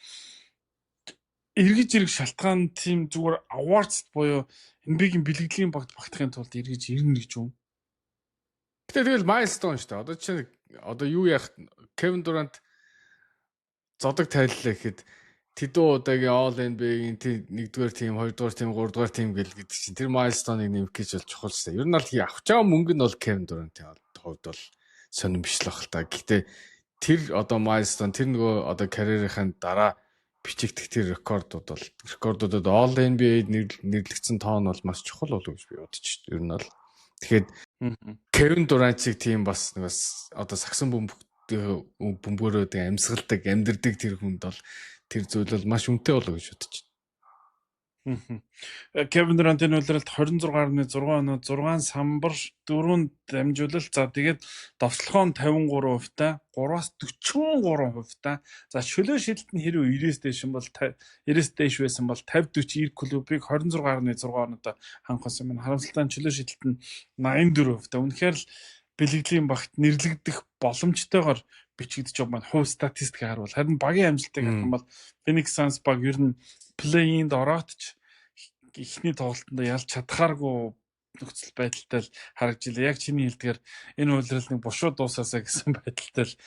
Эргэж ирэх шалтгаан тийм зүгээр awards буюу NBA-гийн бэлгэдлийн багт багтахын тулд эргэж ирнэ гэж үү? Гэтэ тэгэл milestone шүү дээ. Одоо чинь одоо юу яах, Кевин Дурант зодог тайллаа гэхэд тэдэн удаагийн All NBA-гийн нэгдүгээр team, хоёрдугаар team, гуравдугаар team гэл гэдэг чинь тэр milestone-ыг нэмэх гэж бол чухал шүү дээ. Ер нь бол авч байгаа мөнгө нь бол Кевин Дурант-ийн хувьд бол сонирн биш л байх л та. Гэхдээ тэр одоо milestone, тэр нөгөө одоо карьерийнхаа дараа бичигдэх тэр рекордууд бол, рекордуудад All NBA нэрлэгдсэн тоон бол маш чухал болов гэж би бодож шүү. Ер нь бол тэгэхээр Кевин Дурант шиг тийм бас нэг бас одоо сагсан бөмбөг бөмбөгөөрөө амьсгалдаг, амьдэрдэг тэр хүнд бол тэр зүйл бол маш үнэтэй болов гэж бодож байна. Кевин Дурантын улиралд 26.6 оноо, 6 самбар, 4 дамжуулалт. За, тэгээд довтлогоо нь 53% та, 3-аас 43% та. За, чөлөө шидэлт нь хэрвээ 90-ээс дээш юм бол 90-ээс дээш байсан бол 50 40 90 клубыг 26.6 оноотой хангах юм байна. Харамсалтай нь чөлөө шидэлт нь 84% та. Үнэхээр л бэлгэдлийн багт нэрлэгдэх боломжтойгоор бичигдэж байгаа маань хувь статистикийг харуул. Харин багийн амжилтыг харах юм бол Phoenix Suns баг ер нь play-in-д ороод ч эхний тоглолтонд ялж чадхааргүй нөхцөл байдалтай л харагдж илээ. Яг чиний хэлдгээр энэ улирал нэг бушуу дуусаасаа гэсэн байдалтай л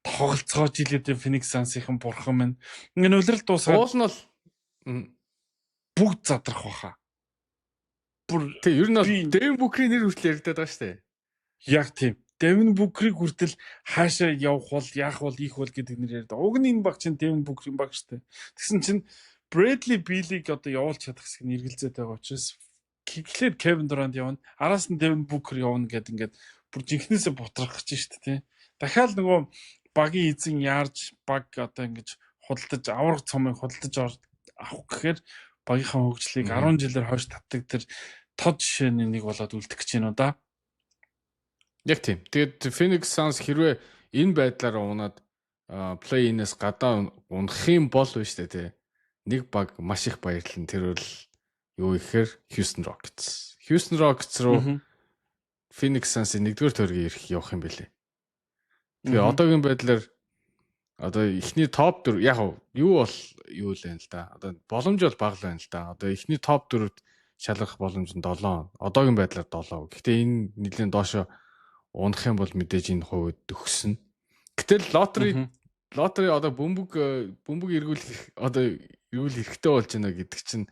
тоглолцоож илээ Phoenix Suns-ийн бурхан минь. Энэ улирал дуусаад уул нь бол бүгд задрах баха. Бүр Тэг ер нь бол Дэвин Букерийн нэр хүртэл яригадаад байгаа шүү дээ. Яг тийм. Дэвин Букерийг хүртэл хаашаа явах бол, яах бол, ийх бол гэдэг нэр яриад. Уг нь энэ баг чинь Дэвин Букерийн баг шүү дээ. Тэгсэн чинь Брэдли Билиг одоо явуулж чадах хэсэг нь эргэлзээд байгаа учраас эхлээд Кевин Дурант явна. Араас нь Дэвин Букер явна гэд ингээд бүр жинхнээсээ бутрах гэж шүү дээ, тий. Дахиад нөгөө багийн эзэн яарж баг одоо ингэж худалдаж авраг цомыг худалдаж авах гэхээр багийнхаа хөгжлийг 10 жилээр хойш татдаг тэр тод жишээний нэг болоод үлдэх гэж байна уу да. Яг тийм. Тэгээд Phoenix Suns хэрвээ энэ байдлаар унаад play-in-ээс гадаа унах юм бол биш үү те. Нэг баг маш их баярлан, тэр бол юу ихээр Houston Rockets. Houston Rockets руу Phoenix Suns-ийн нэгдүгээр тойргийн ирэх явах юм бэлээ. Тэгээ одоогийн байдлаар одоо эхний топ 4 яг юу бол юу л байна л да. Одоо боломж бол бага л байна л да. Одоо эхний топ 4-т шалгах боломж нь 7. Одоогийн байдлаар 7. Гэхдээ энэ нэлийн доошо унах юм бол мэдээж энэ хувьд өгснө. Гэтэл lottery одоо бөмбөг эргүүлэх, одоо эргүүл хэрэгтэй болж байна гэдэг чинь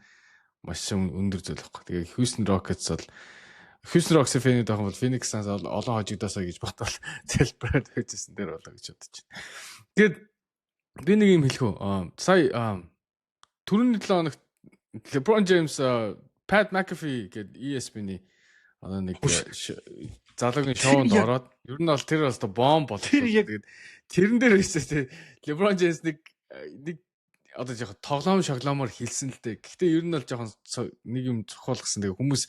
маш өндөр зүйл байхгүй. Тэгээ Houston Rockets бол, Houston Rockets fan-үүд байх бол Phoenix Suns олон хожигдоосаа гэж бодвол celebrate хийжсэн дээр болоо гэж бодож байна. Тэгээд би нэг юм хэлэх үү. Сая түрүүний 7 хоногт LeBron James Pat McAfee гэдэг ESPN-ий одоо нэг залуугийн шоунд ороод ер нь бол тэр бас бомб болоо. Тэгээд тэрэн дээр байсан те LeBron James нэг одоо жоохон тоглоом шоглоомоор хэлсэн л дээ. Гэхдээ ер нь бол жоохон нэг юм зохиолгосон. Тэгээ хүмүүс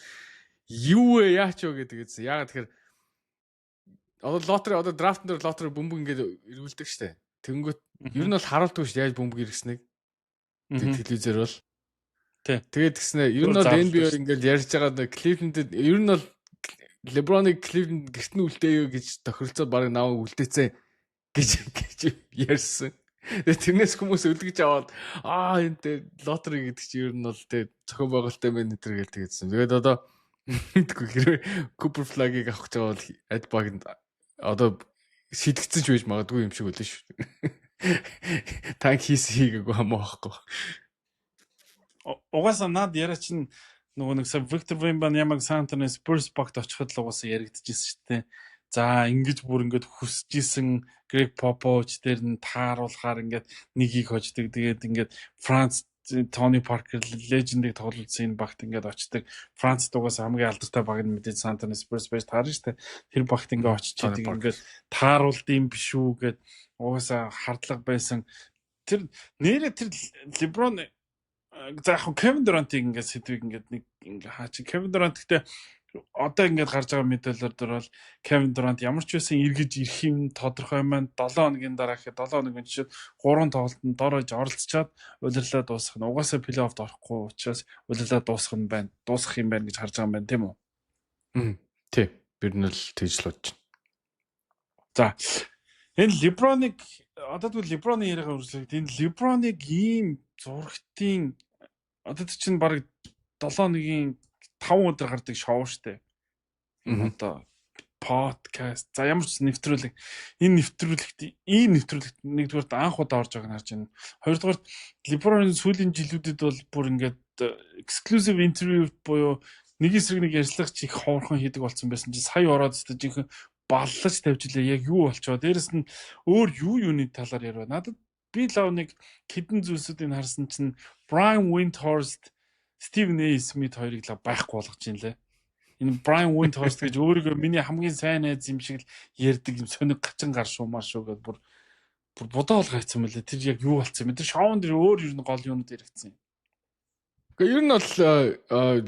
юу вэ, яач вэ гэдэг гэсэн. Яагаад тэгэхээр одоо lottery, одоо draft-н дээр lottery бөмбөг ингээд эргүүлдэг штэ. Тэнгүүт ер нь бол харуулдаггүй шүү, яаж бөмбөг эргэснийг. Телевизээр бол. Тэгээд тэгснэ ер нь бол NBA ингээд ярьж байгаа Cleveland-д ер нь бол LeBron-ыг Cleveland гэрт нь үлдээё гэж тохиролцоод баг наваг үлдээцэн гэж ярьсан. Тэгээ тэрнээс хүмүүс өлгөж аваад энэ тэ lottery гэдэг чинь ер нь бол тэ зохион байгуулалттай байна энэ төр гэл тэгээдсэн. Тэгээд одоо мэдгүй, хэрвээ Cooper Flag-ыг авах гэж байгаа бол аль багт одоо Шийдэгдсэн ч байж магадгүй юм шиг үлээ шүү. Tank хийс хийгээгүй хамаа байхгүй. Угаасаа над яриа чинь нөгөө нэг сая Виктор Вембаньямаг Сан Антонио Спурс багт очиход л угаасаа яригдчихсэн шүү дээ. За, ингэж бүр ингээд хүсэж исэн Грег Попович дээр нь тааруулахаар ингээд нэгийг хождог. Тэгээд ингээд Франц Тони Паркер legend ийг тоглуулсан энэ багт ингээд очдог. Францд угаасаа хамгийн алдартай баг нь мэдээж Сан Антонио Спурс байж таарна шүү дээ. Тэр багт ингээд очиж идэг, ингээд тааруулд юм биш үү гэд угаасаа хардлага байсан. Тэр нэрээ тэр Леброн, за яг Кевин Дурант-ыг ингээд сэдвийг ингээд нэг ингээ хаач. Кевин Дурант гэхдээ одоо ингээд гарч байгаа мэдээлэлээр дээр бол Кевин Дурант ямар ч байсан эргэж ирэх юм тодорхой маань. 7 хоногийн дараа гэхэд 7 хоногийн жишээд 3 тоглолтод дор хаяж оролцоод улирлаа дуусгах нь, угаасаа плей-оффд орохгүй учраас улирлаа дуусгах нь байна. Дуусгах юм байна гэж харж байгаа юм байна, тийм үү? Тий. Би нь л тэгж л бодож байна. За, энэ Леброныг одоо тэгвэл Леброны яриагаа үргэлжлүүлээд, энэ Леброныг ийм зурагтын одоо чинь баг 7 хоногийн 5 өдөр гардаг шоу штэ. Одоо подкаст, за ямар ч нэвтрүүлэг, энэ нэвтрүүлэгт, ийм нэвтрүүлэгт нэгдүгээрт анх удаа орж байгааг нь харж байна. Хоёрдугаарт Леброны сүүлийн жилүүдэд бол бүр ингээд exclusive interview буюу нэг эсрэг нэг ярьцлага их ховорхон хийдэг болсон байсан чи сая ороод өстө жинхэнэ баллаж тавьж илээ, яг юу болчоо. Дээрэс нь өөр юу юуны талаар яриа. Надад би лав нэг хэдэн зүйлсүүдийг харсан чинь Brian Windhorst, Стивен А. Смит хоёрыг л байхгүй болгож юм лээ. Энэ Brian Windhorst гэж өөрийгөө миний хамгийн сайн найз юм шиг л ярьдаг юм сониг гачин гар шуумаа шүү гэдээ бүр бүр бодоо бол гайцсан мөлий. Тэр яг юу болцсон юм бэ? Тэр шоун дээр өөр ер нь гол юунууд яригдсан юм. Гэхдээ ер нь бол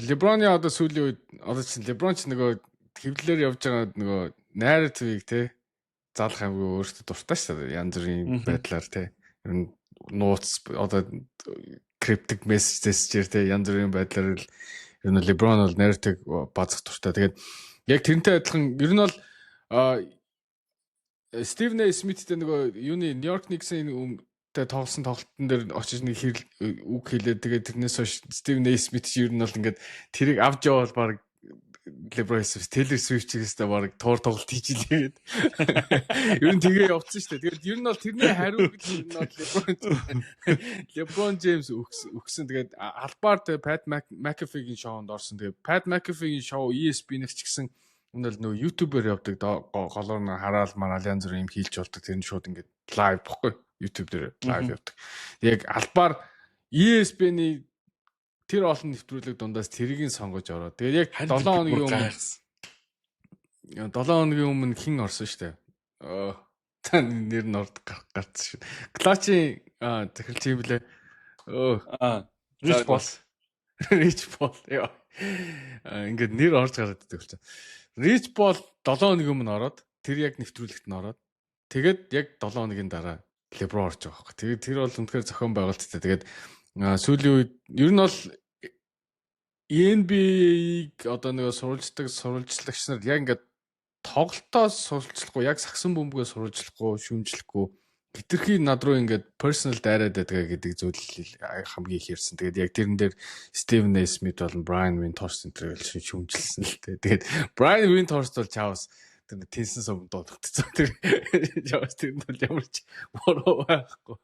Леброны одоо сүүлийн үед одоо чинь Леброн ч нөгөө хэвлэлээр явж байгаа нөгөө narrative-ыг те залах хамгийн өөртөө дуртай шүү дээ. Янз бүрийн байдлаар те. Ер нь нууц одоо cryptic message-ээр те янз бүрийн байдлаар л ер нь Леброн бол narrative базах дуртай. Тэгээд яг тэрнтэй адилхан ер нь бол Стивен А. Смиттэй нөгөө юуны Нью-Йорк Никсийн тэ тоглосон тоглолтын дээр очиж нэг хэрэл үг хэлээд, тэгээд тэрнээс хойш Стивен А. Смит ер нь бол ингээд тэрийг авч явбал баг Леброн Тейлор Свифт чигэстэй баг туур тоглолт хийж илээ гээд. Ер нь тэгээ явцсан шүү дээ. Тэгээд ер нь бол тэрний хариу гэж ер нь бол Леброн Джеймс өгсөн. Тэгээд албаар тэгээ Пат Макафигийн шоунд орсон. Тэгээд Пат Макафигийн шоу ESPN-ээр ч гэсэн энэ бол нөгөө YouTube-ээр явдаг, голоор нь хараал мараал янз бүр юм хийлж болдог. Тэр нь шууд ингээд live бохгүй. YouTube дээр live явдаг. Яг албаар ESPN-ий тэр олон нэвтрүүлэг дундаас тэрийг нь сонгож ороод. Тэгээд яг 7 хоногийн өмнө, 7 хоногийн өмнө хэн орсон шүү дээ. Та нэр нь орд гарцсан шүү. Клачийн захиралч юм блэ? Аа, Рич Пол. Рич Пол. Яа. Ингээд нэр орж гараад идэг болчихсон. Рич Пол 7 хоногийн өмнө ороод, тэр яг нэвтрүүлэгт нь ороод, тэгээд яг 7 хоногийн дараа Леброн орж байгаа байхгүй. Тэгээд тэр бол үнэхээр зохион байгуулалттай. Тэгээд сүүлийн үед ер нь бол NBA-г одоо нэг сурвалждаг сурвалжлагч нар яг ингээд тоглолтоо сурвалжлахгүй, яг сагсан бөмбөгөө сурвалжлахгүй, шүүмжлэхгүй хэтэрхий над руу ингээд personal дайраад байдаг гэдэг зүйл хамгийн их ярьсан. Тэгээд яг тэрэн дээр Стивен А. Смит болон Брайан Винторст энэ төр шүүмжилсэн л дээ. Тэгээд Брайан Винторст бол чаавас тэр тэнсэн сум дуудагдсан. Тэр чаавас тэр нь бол ямар ч буруу байхгүй.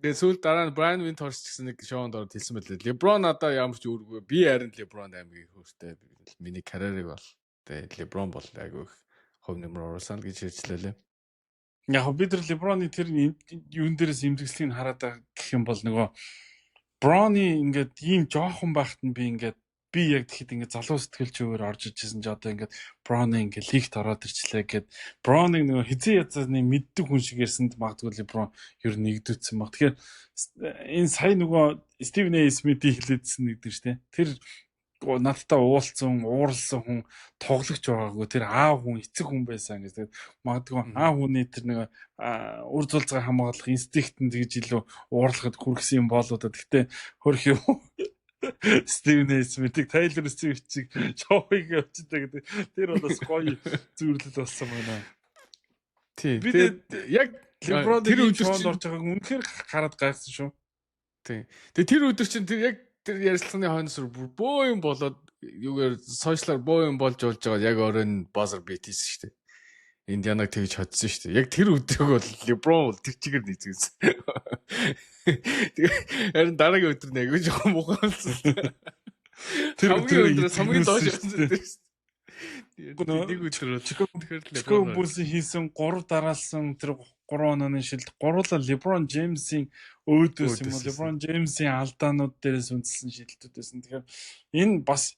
Тэгээд сүүл дараа нь Брайан Винторст гэсэн нэг шоунд ороод хэлсэн байлээ. Леброн надаа ямар ч үүргүй. Би харин Леброн хамгийн их өөртөө миний карьерыг бол тэгээд Леброн бол айгүй их хувь нэмэр оруулсан л гэж хэлжлээ лээ. Яг бид нар Леброны тэр юун дээрээс эмзэглэлийг хараад байгаа гэх юм бол нөгөө Броны ингээд ийм жоохон байхад нь би ингээд би яг тэгэхэд ингээд залуу сэтгэл зүйгээр орж ижсэн чи одоо ингээд Броны ингээд лигт ороод ирчлээ гэд Броныг нөгөө хэзээ язааны мэддэг хүн шиг ярьсанд магадгүй Леброн ер нь нэгдүгдсэн баг. Тэгэхээр энэ сая нөгөө Стивен А. Смитийг хэлээдсэн нэгдэн шүү дээ. Тэр надтай уулзсан, ууралсан хүн тоглогч байгаагүй. Тэр аав хүн, эцэг хүн байсан гэж. Тэгээд магадгүй аав хүний тэр нэг үр зулцгаа хамгаалах инстинкт нь тэгж илүү уурлахад хүргэсэн юм болоо да. Гэхдээ хөрх юм Стивен А. Смитийг, Тейлор Свифтийг шоуыг явчихдаг гэдэг. Тэр бол бас гоё зүйрлэл болсон байна. Тий. Тэгээд яг Леброн тэр өдөр шоунд орж байгааг үнэхээр хараад гайхсан шүү. Тий. Тэгээд тэр өдөр чинь тэр яг тэр ярилцлагын хойноос бөө юм болоод юугаар social аар бөө юм болж болж байгаа яг оройн buzzer beat хийсэн шүү дээ. Индианаг тэгж хоцсон шүү дээ. Яг тэр өдрийг бол LeBron бол тэр чигээр нийцсэн. Тэгээ харин дараагийн өдөр нь айгүй жоохон муухай болсон. Тэр өдрөөс хамгийн доош явсан тэр шүү дээ. Нэг өдөр бол Chicago Bulls-ийн хийсэн 3 дараалсан тэр 3 онооны шилд гурлаа LeBron James-ийн өөдөөс юм уу, LeBron James-ийн алдаанууд дээрээс үндэслэн шилдэлтүүд байсан. Тэгэхээр энэ бас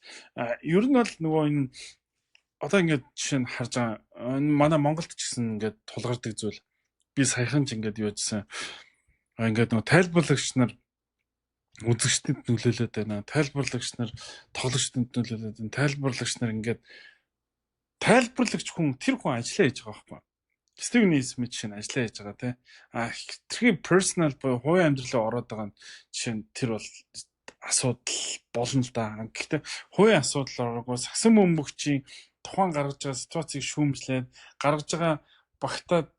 ер нь бол нөгөө энэ одоо ингээд жишээ нь харж байгаа, энэ манай Монголд ч гэсэн ингээд тулгардаг зүйл, би саяхан ч ингээд юу гэсэн, ингээд нөгөө тайлбарлагч нар үзэгчдэд нөлөөлөд байна. Тайлбарлагч нар тоглогчдод нөлөөлөд байна. Тайлбарлагч нар ингээд тайлбарлагч хүн, тэр хүн ажиллаа хийж байгаа байхгүй. Стивен Смит жишээ нь ажиллаа хийж байгаа, тий. А хэтэрхий personal буюу хувийн амьдралаа ороод байгаа нь жишээ нь тэр бол асуудал болно л да. Гэхдээ хувийн асуудал ороогүй сагсан бөмбөгчийн тухайн гаргаж байгаа ситуацийг шүүмжлээд, гаргаж байгаа багтаа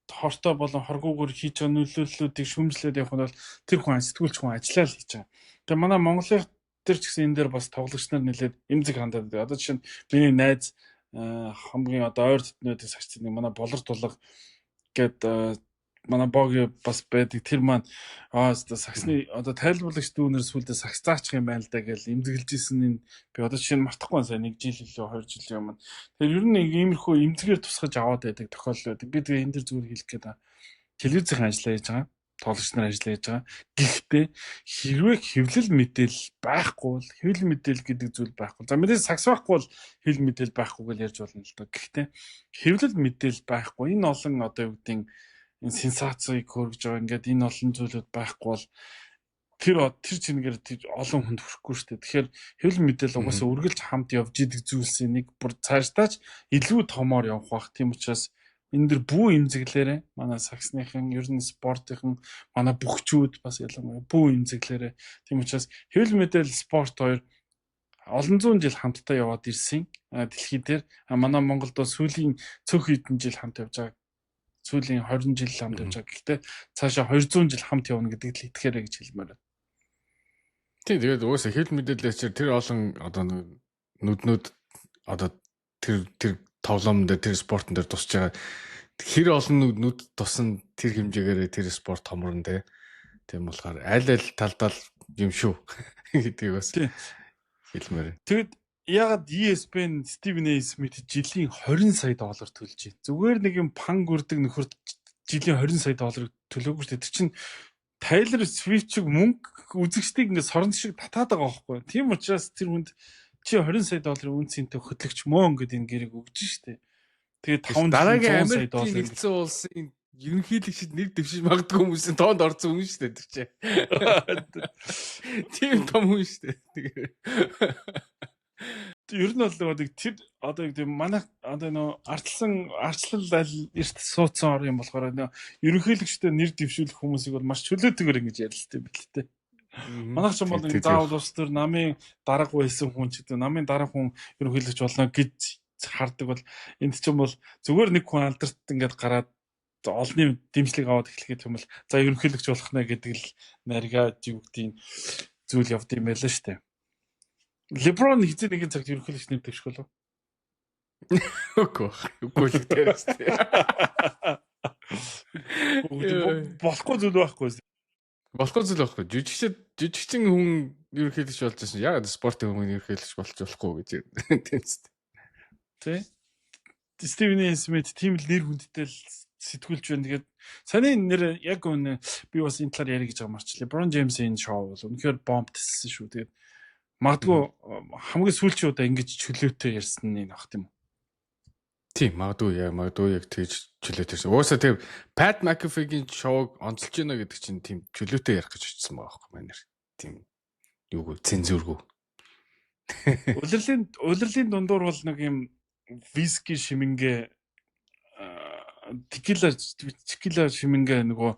хортой болон хоргуугаар хийж байгаа нөлөөллүүдийг шүүмжлээд явах нь бол тэр хүн, сэтгүүлч хүн ажиллаа л хийж байгаа. Тэгээ манай Монголын тэр ч гэсэн энэ дээр бас тоглогч нар нэлээд эмзэг хандаад байдаг. Одоо жишээ нь миний найз, хамгийн одоо ойр дотнуудыг сагч нэг манай Болор тулга гээд манай боги бас байдаг. Тэр маань аа сагсны одоо тайлбарлагч дүүнер сүлдээ сагс заачих юм байна л да гэж эмзэглэж исэн нь би одоо жишээ нь мартахгүй, сая 1 жил илүү 2 жилийн өмнө. Тэгэхээр ер нь нэг иймэрхүү эмзэгээр тусгаж аваад байдаг тохиолдол байдаг. Би тэгээ энэ дэр зүгээр хэлэх гээд байгаа. Телевизийн ажиллаа хийж байгаа, тоглогч нар ажиллаа хийж байгаа. Гэхдээ хэрвээ хэвлэл мэдээлэл байхгүй бол, хэвлэл мэдээлэл гэдэг зүйл байхгүй. За, мэдээж сагс байхгүй бол хэвлэл мэдээлэл байхгүй гэж ярьж болно л доо. Гэхдээ хэвлэл мэдээлэл байхгүй, энэ олон одоо юу гэдгийг энэ сенсацийг хөргөж байгаа ингээд энэ олон зүйлүүд байхгүй бол тэр чингээр тэр олон хүнд хүрэхгүй шүү дээ. Тэгэхээр хэвлэл мэдээлэл угаасаа үргэлж хамт явж идэг зүйлсийн нэг, бүр цаашдаач илүү томоор явах бах. Тийм учраас энэ дэр бүү эмзэглээрээ, манай сагсныхан, ер нь спортынхан, манай бүхчүүд бас ялангуяа бүү эмзэглээрээ. Тийм учраас хэвлэл мэдээлэл, спорт хоёр олон зуун жил хамтдаа яваад ирсэн дэлхий дээр. Манай Монголд бол сүүлийн цөөх хэдэн жил хамт явж байгаа. Сүүлийн 20 жил хамт явж байгаа. Гэхдээ цаашаа 200 жил хамт явна гэдэгт л итгэхээрэй гэж хэлмээр байна. Тийм, тэгээд угаасаа хэвлэл мэдээлэлээр тэр олон одоо нүднүүд одоо тэр тоглоом дээр, тэр спортон дээр тусч байгаа, хэр олон нүд тусан, тэр хэмжээгээр тэр спорт томорно те. Тийм болохоор аль аль талдаа юм шүү гэдгийг бас хэлмээр. Тэгэд ягаад ESPN Стивен A. Смит жилийн 20 сая доллар төлж байна? Зүгээр нэг юм пан гүрдэг нөхөрт жилийн 20 сая доллар төлөөгүй шүү дээ. Тэр чинь Taylor Swift-ийг мөнгө үзэгчдийг ингээд сорон шиг татаад байгаа байхгүй. Тийм учраас тэр хүнд чи 20 сая долларын үн цэнтэй хөтлөгч мөн гэдэг энэ гэрийг өгж штэ. Тэгээд 5 дараагийн сая доллар нэгдсэн улсын ерөнхийлөгчд нэр дэвшиж магадгүй хүмүүсийн тоонд орсон хүн шүү дээ тэр чинь. Тийм том хүн шүү дээ. Тэгээ. Ер нь бол нөгөө нэг тэр одоо юу гэдэг, манай одоо нөгөө ардчилсан ардчлал аль эрт суудсан ор юм болохоор нөгөө ерөнхийлөгчдөд нэр дэвшүүлэх хүмүүсийг бол маш чөлөөтэйгээр ингэж ярилттай юм билээ те. Манайх ч юм бол нэг заавал улс төр намын дарга байсан хүн ч гэдэг, намын дарга хүн ерөнхийлөгч болно гэж хардаг бол энд ч юм бол зүгээр нэг хүн алдарт ингээд гараад олонний дэмжлэг аваад эхлэхэд юм бол за ерөнхийлөгч болох нэ гэдэг л нарга юу гэдгийг зүйл явд юм байлаа шүү дээ. LeBron хэзээ нэгэн цагт ерөнхийлөгч нэр дэвших болов? Үгүй. Үгүй л дээрээс. Болохгүй зүйл байхгүй. Болохгүй зүйл байхгүй. Жижигчин хүн ерөнхийлөгч болж байсан. Яагаад спортын хүн ерөнхийлөгч болж болохгүй гэж тийм үст. Тэ. Стивен A. Смит тийм л нэр хүндтэй л сэтгүүлч байна. Тэгээд саний нэр яг үнэ би бас энэ талаар ярих гэж байгаа марчлаа. LeBron James-ийн шоу бол үнэхээр бомб тэлсэн шүү. Тэгээд магадгүй хамгийн сүүлчийн удаа ингэж чөлөөтэй ярьсан нь энэ ах тийм үү? Тийм, магадгүй яг тэгж чөлөөтэй ярьсан. Угаасаа тийм Pat McAfee-гийн шоуг онцолж байна гэдэг чинь тийм чөлөөтэй ярих гэж очсон байгаа байхгүй манер. Тийм юугүй, цензургүй. Улирлын дундуур бол нэг юм виски шимэнгээ, текила шимэнгээ нөгөө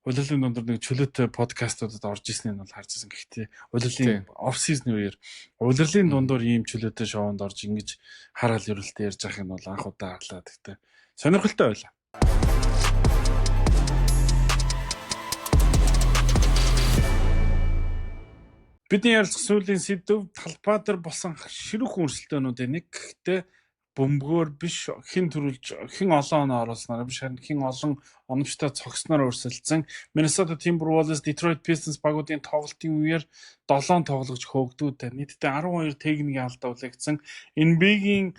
улирлын дундуур нэг чөлөөтэй подкастуудад орж ирснийг бол харж байсан. Гэхдээ улирлын off season үеэр улирлын дундуур ийм чөлөөтэй шоунд орж ингэж хараал ерөөлтэй ярьж байхыг нь бол анх удаа харлаа. Гэхдээ сонирхолтой байлаа. Бидний ярилцах сүүлийн сэдэв талбай дээр болсон ширүүхэн өрсөлдөөнүүдийн нэг. Гэхдээ Бөмбөгөөр биш, хэн төрүүлж, хэн олон оноо оруулснаар биш, харин хэн олон оновчтой цогцсноор өрсөлдсөн. Minnesota Timberwolves, Detroit Pistons багуудын тоглолтын үеэр 7 тоглогч хөөгдүүдтэй. Нийтдээ 12 техникийн алдаа үлээгдсэн. NBA-гийн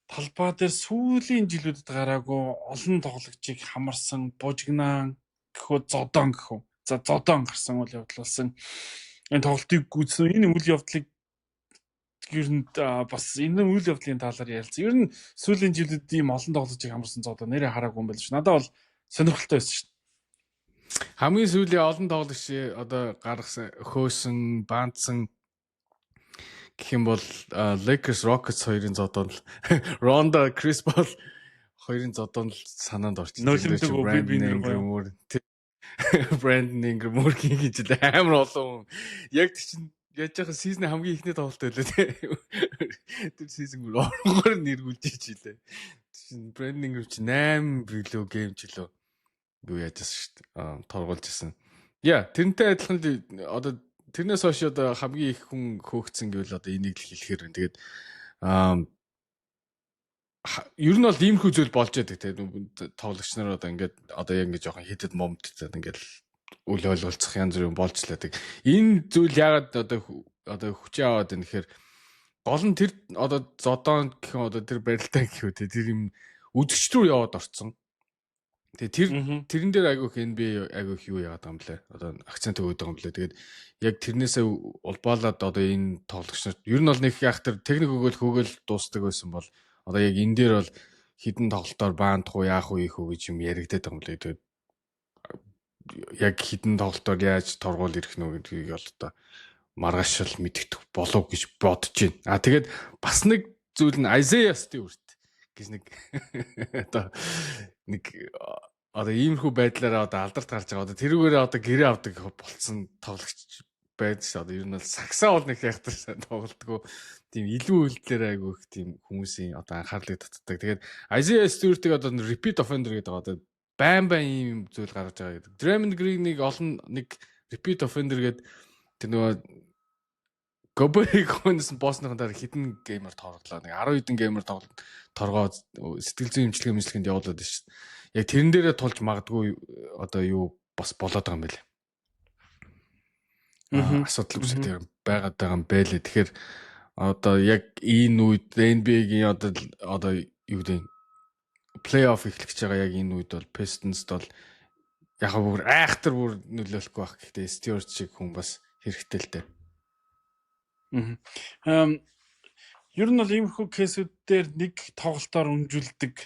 талбай дээр сүүлийн жилүүдэд гараагүй олон тоглогчийг хамарсан, бужигнаан гэхүү, зодон гэхүү. За, зодон гарсан үйл явдал болсон. Энэ тоглолтыг гүйцсэн. Энэ үйл явдлыг ер нь бас энэ үйл явдлын талаар ярилцсан. Ер нь сүүлийн жилүүд ийм олон тоглогчийг хамарсан зодоо нэрээ хараагүй юм байл шүү. Надад бол сонирхолтой байсан шүү. Хамгийн сүүлийн олон тоглогч одоо гаргасан, хөөсөн, ban-дсан гэх юм бол Lakers, Rockets хоёрын зодоо л, Rondo, Chris Paul хоёрын зодоо л санаанд орчих. Нулимдаг би нэр гоё. Brandon Ingram мөр гэж амар олон. Яг чинь яаж яхаа season хамгийн ихний тоглолт байлаа те. Тэр season бүр оронгоор нэргүүлж ич илээ. Чинь Brandon Ingram чи 8 билүү game ч лөө юу яажсэн шүү дээ. Аа, торгуулж исэн. Яа, тэрнтэй адилхан л одоо тэрнээс хойш одоо хамгийн их хүн хөөгцсөн гэвэл одоо энийг л хэлэхээр байна. Тэгээд ер нь бол иймэрхүү зүйл болж яадаг те, тоглогч нар одоо ингээд одоо яг ингээд жоохон heated moment ингээд үл ойлголцох янз бүрийн болж лээдэг. Энэ зүйл яагаад одоо хүчээ аваад байна гэхээр гол нь тэр одоо зодоон гэх юм, одоо тэр барилтаа гэх үү те, тэр юм үзэгч рүү яваад орцсон. Тэгээ тэр тэрэн дээр айгүйх NBA айгүйх юу яагаад байгаа юм блэ? Одоо акцент өгöd байгаа юм блэ? Тэгээд яг тэрнээсээ улбаалаад одоо энэ тоглогч нарт ер нь бол нэг яг тэр техник өгөөл хөөгөл дуустдаг байсан бол одоо яг энэ дээр бол хэдэн тоглолтоор ban-дах уу, яах уу, ийх үү гэж юм яригдаад байгаа юм лээ. Тэгээд яг хэдэн тоглолтоор яаж торгуул ирэх нүү гэдгийг бол одоо маргааш л мэдэгдэх болов гэж бодож байна. А, тэгээд бас нэг зүйл нь Isaiah Stewart гэж нэг одоо нэг одоо иймэрхүү байдлаараа одоо алдарт гарч байгаа. Одоо тэрүүгээрээ одоо гэрээ авдаг болцсон тоглогч байж ш. Одоо ер нь бол сагсаа бол нэг яхтар сайн тоглолтгоо тийм илүү үйлдэлээр айгүй их тийм хүмүүсийн одоо анхаарлыг татдаг. Тэгээд Isaiah Stewart-ыг одоо repeat offender гэдэг, одоо байн байн ийм зүйл гаргаж байгаа гэдэг. Draymond Green-ийг олон нэг repeat offender гэдэг, тэр нөгөө Gobert-ийг хөнөөс боосныхан дараа хэдэн game-ээр торглоо. Нэг 10 хэдэн game-ээр торгоо сэтгэл зүйн эмчилгээ мэлчилгээнд явуулаад байна шүү дээ. Яг тэрэн дээрээ тулж магадгүй одоо юу бас болоод байгаа юм байна. Асуудал үүсээд байгаад байгаа юм байлээ. Тэгэхээр одоо яг энэ үед NBA-гийн одоо юу гэдэг плей-офф эхлэх гэж байгаа яг энэ үед бол Pistons-д бол яг бүр айхтар бүр нөлөөлөхгүй байх. Гэхдээ Stewart шиг хүн бас хэрэгтэй л дээ. Аа. Ер нь бол иймэрхүү case-үүд дээр нэг тоглолтоор өнжүүлдэг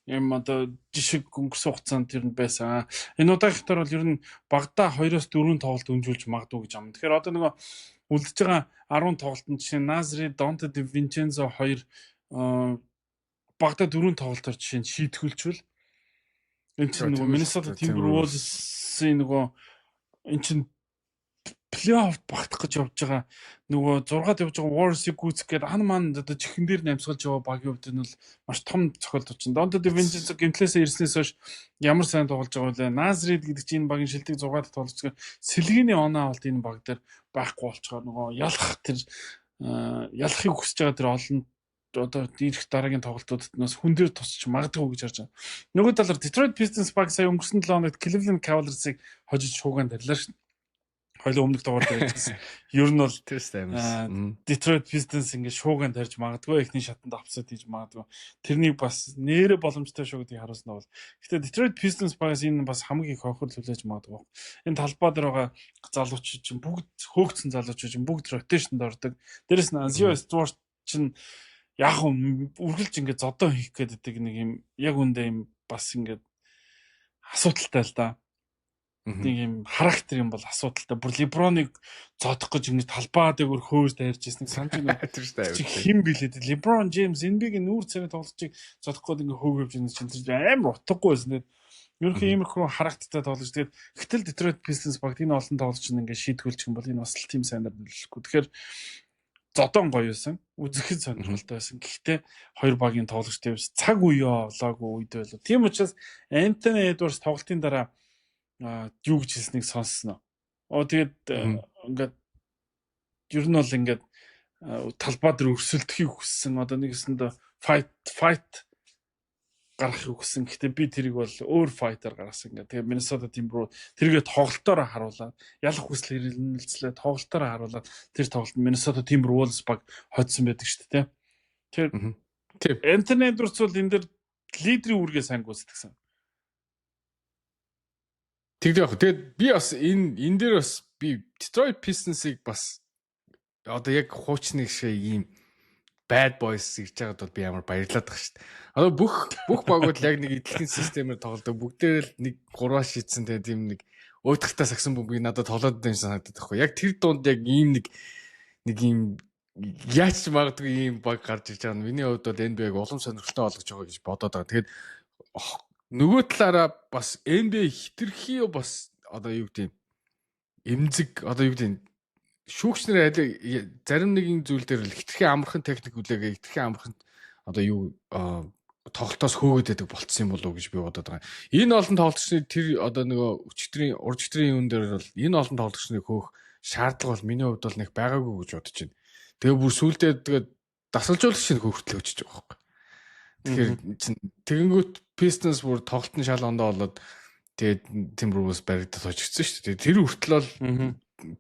юм одоо жишг өнгөрсөн хугацаанд тэр нь байсан. Энэ удаагийнхтаар бол ер нь багадаа 2-оос 4 тоглолт өнжүүлж магадгүй гэж амна. Тэгэхээр одоо нөгөө үлдэж байгаа 10 тоглолтод жишээ нь Naz Reid, Donte DiVincenzo хоёр багадаа 4 тоглолтоор жишээ нь шийтгүүлчихвэл энэ чинь нөгөө Minnesota Timberwolves-ийн нөгөө энэ чинь плей-офф багтах гэж явж байгаа, нөгөө 6-ад явж байгаа Warriors-ыг гүйцэх гээд ан ман одоо чихэн дээр намсгалж яваа багийн хувьд нь бол маш том цохилт очино. Donte DiVincenzo гэмтлээсээ ирснээс хойш ямар сайн тоглож байгаа вэ? Naz Reid гэдэг чинь энэ багийн шилдэг 6-ад тоглож байгаа. Сэлгээний оноо авалт энэ баг дээр байхгүй болчоор нөгөө ялах тэр ялахыг хүсэж байгаа тэр олон одоо ирэх дараагийн тоглолтуудад нас хүн дээр тусч магадгүй гэж харж байгаа. Нөгөө талаар Detroit Pistons баг сая өнгөрсөн 7 хоногт Cleveland Cavaliers-ыг хожиж шуугаан тарилаа шүү. Хоёулаа өмнөх дугаар дээр хэлсэн. Ер нь бол тэр амар. Detroit Pistons ингээд шуугаан тарьж магадгүй, эхний шатанд upset хийж магадгүй. Тэрнийг бас нэрэ боломжтой шүү гэдгийг харуулсан бол. Гэтэ Detroit Pistons багаас энэ бас хамгийн их хохирол хүлээж магадгүй. Энэ талбай дээр байгаа залуучууд чинь бүгд хөөгцсөн залуучууд чинь бүгд rotation-д ордог. Дээрэс нь Isaiah Stewart чинь яг үргэлж ингээд зодоо хийх гэдэг нэг юм яг үндэ юм бас ингээд асуудалтай л да. Нэг юм характер юм бол асуудалтай. Бүр Леброныг зодох гэж ингэж талбай дээгүүр хөөж дайрч ирснийг санаж байна. Тэр шүү дээ. Чи хэн билээ? Леброн Джеймс NBA-гийн нүүр царай тоглогчийг зодох гээд ингэ хөөгөвж ирсэн чинь тэр амар утгагүй байсан. Тэгээд ерөнхий иймэрхүү характертай тоглож, тэгээд гэтэл Detroit Pistons багт энэ олон тоглогч нь ингэ шийтгүүлчих юм бол энэ бас л team сайнаар нөлөөлөхгүй. Тэгэхээр зодон гоё байсан. Үзэхэд сонирхолтой байсан. Гэхдээ хоёр багийн тоглогчтой бас цаг үеэ олоогүй үед байлаа. Тийм учраас Антони Эдвардс тоглолтын дараа юу гэж хэлснийг сонссноо. Оо, тэгээд ингээд ер нь бол ингээд Талбай дээр өрсөлдөхийг хүссэн. Одоо нэгэсэндээ fight гаргахыг хүссэн. Гэхдээ би тэрийг бол өөр fight-аар гаргасан ингээ. Тэгээ Minnesota Timberwolves тэргээ тоглолтоороо харуулад, ялах хүсэл эрмэлзлээ тоглолтоороо харуулад тэр тоглолтод Minnesota Timberwolves баг хоцсон байдаг шүү дээ. Тэр Anthony Edwards бол энэ дээр лидерийн үүргээ сайн гүйцэтгсэн. Тэгдэг яг. Тэгээд би бас энэ дээр бас би Detroit Pistons-ыг бас одоо яг хуучны шиг ийм bad boys гэж байгаад бол би ямар баярлаад байгаа шүү дээ. Одоо бүх багууд л яг нэг идэлхэн системээр тоглодог. Бүгдээр л нэг гурваа шийдсэн, тэгээд тийм нэг өөдгөлтэй сагсан бөмбөгийг надад тоглоод байсан санагдаад байхгүй. Яг тэр дунд яг ийм нэг ийм яаж ч магадгүй ийм баг гарч ирж байгаа нь миний хувьд бол NBA-г улам сонирхолтой болгож байгаа гэж бодоод байгаа. Тэгээд нөгөө талаараа бас NBA хитрхи бас одоо юу гэдэг эмзэг, одоо юу гэдэг, шүүгч нар аль зарим нэгэн зүйл дээр л хитрхи амархан техник үлээгээ, хитрхи амархан одоо юу тоглолтоос хөөгөөд байдаг болцсон юм болов уу гэж би бодоод байгаа. Энэ олон тоглогчны тэр одоо нөгөө өчигдрийн уржигдрийн юун дээр бол энэ олон тоглогчныг хөөх шаардлага бол миний хувьд бол нэг байгаагүй гэж бодож байна. Тэгээ бүр сүулдэ тэгээд дасгалжуулагч нь хөөхтлөө өчөж байгаа байхгүй. Тэгэхээр чин тэгэнгүүт Pistons бүр тоглолт нь шал ондоо болоод, тэгээд Timberwolves баригдаад хожигдсон шүү дээ. Тэр хүртэл бол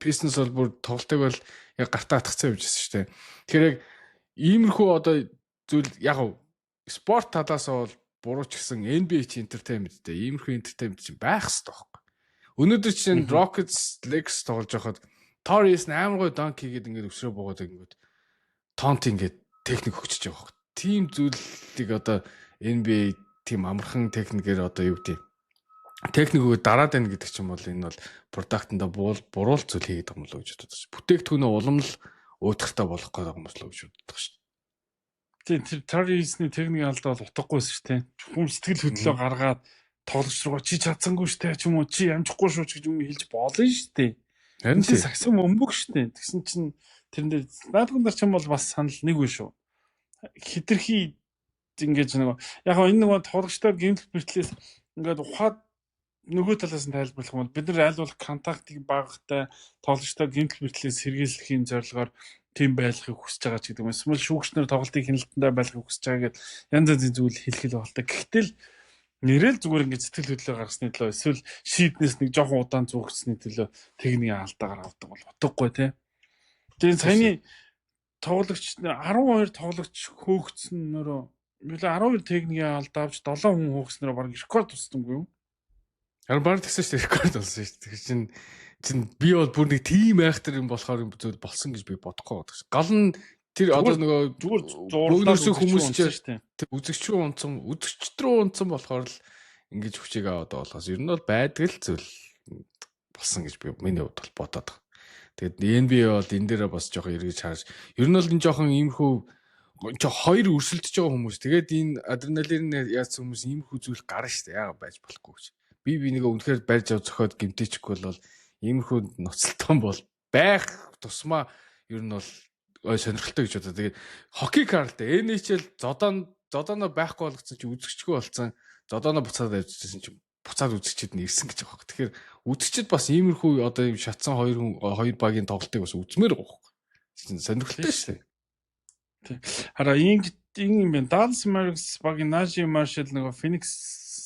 Pistons бол бүр тоглолтыг бол яг гартаа атгацсан явж байсан шүү дээ. Тэгэхээр яг иймэрхүү одоо зүйл яг спорт талаас бол буруу ч гэсэн NBA чи entertainment дээ. Иймэрхүү entertainment чинь байх хэрэгтэй байхгүй. Өнөөдөр чинь Rockets Lakers тоглож байхад Tari Eason амар гоё dunk хийгээд ингээд өсрөө буугаад ингээд taunt ингээд техник өгчөж байгаа байхгүй. Тим зүйлийг одоо NBA тийм амархан техникээр одоо юу гэдэг, техник өгөө дараад байна гэдэг чинь бол энэ бол product-ында буруу зүйл хийгээд байгаа юм болоо гэж боддог ш. Бүтээгдэхүүнээ улам л уйтгартай болох гэдэг юм болоо гэж боддог ш. Тийм, тэр Tari Eason-ы техникийн алдаа бол утгагүйсэн шүү дээ. Хүн сэтгэл хөдлөлөө гаргаад тоглогч руугаа чи чадсангүй шүү дээ ч юм уу, чи амжихгүй шүү ч гэж юм хэлж болно шүү дээ. Харин тийм сагсан бөмбөг шүү дээ. Тэгсэн чинь тэрэн дээр наадган дээр ч юм бол бас санал нэг үү шүү. Хитрхи ингэж нөгөө яг энэ нөгөө тоглогчтой гэмтэл бэртлээс ингээд ухаад нөгөө талаас нь тайлбарлах юм бол бид нар аль болох contact-ыг багатай, тоглогчтой гэмтэл бэртлээс сэргийлэхийн зорилгоор тийм байлгахыг хүсэж байгаа ч гэдэг юм. Эсвэл шүүгч нар тоглолтын хяналтандаа байлгахыг хүсэж байгаа гэдээ янз янзын зүйл хэлэх л байна л та. Гэхдээ л нэрэл зүгээр ингээд сэтгэл хөдлөлөө гаргасны төлөө эсвэл шийднээс нэг жоохон удаан зүүгдсэний төлөө техникийн алдаагаар авдаг бол утгагүй тий. Тэгээ саяны тоглогч 12 тоглогч хөөгдсөн нөрөө 12 техникийн алдаа авч 7 хүн хөөгснөрөө баг рекорд тусдамгүй юу? Харин баг тэгсэн шүү дээ, рекорд болсон шүү дээ. Тэр чинь би бол бүр нэг тим айхтар юм болохоор юм зүйл болсон гэж би бодохгүй байдаг. Гол нь тэр одоо нөгөө зүгээр зурлаад хүмүүс чинь тэр үзэгч рүү унцсан, үзэгчд рүү унцсан болохоор л ингэж хүчийг аваад болохоос ер нь бол байдаг л зүйл болсон гэж би миний хувьд бол бодоод байгаа. Тэгээд NBA бол энэ дээрээ бас жоохон эргэж харж, ер нь бол энэ жоохон иймэрхүү хоёр өрсөлдөж байгаа хүмүүс, тэгээд энэ адреналин яасан хүмүүс иймэрхүү зүйл гарна шүү дээ. Яагаад байж болохгүй гэж. Би бинийгээ үнэхээр барьж ав зөхиод гэмтээчихгүй бол иймэрхүү ноцолтон бол байх тусмаа ер нь бол сонирхолтой гэж бодоо. Тэгээд хоккей карл дээ. NHL зодооно байхгүй болгоцсон чи үзэгчгүй болсон. Зодооно буцаад авчихсан чи буцаад үзэгчид нь ирсэн гэж байгаа хэрэг. Тэгэхээр үзэгчид бас иймэрхүү одоо ийм шатсан хоёр хүн, хоёр багийн тоглолтыг бас үзмээр байгаа хэрэг. Сонирхолтой шүү дээ. Тийм. Хараа ингэ юм байна. Dallas Mavericks багийн Naji Marshall нөгөө Phoenix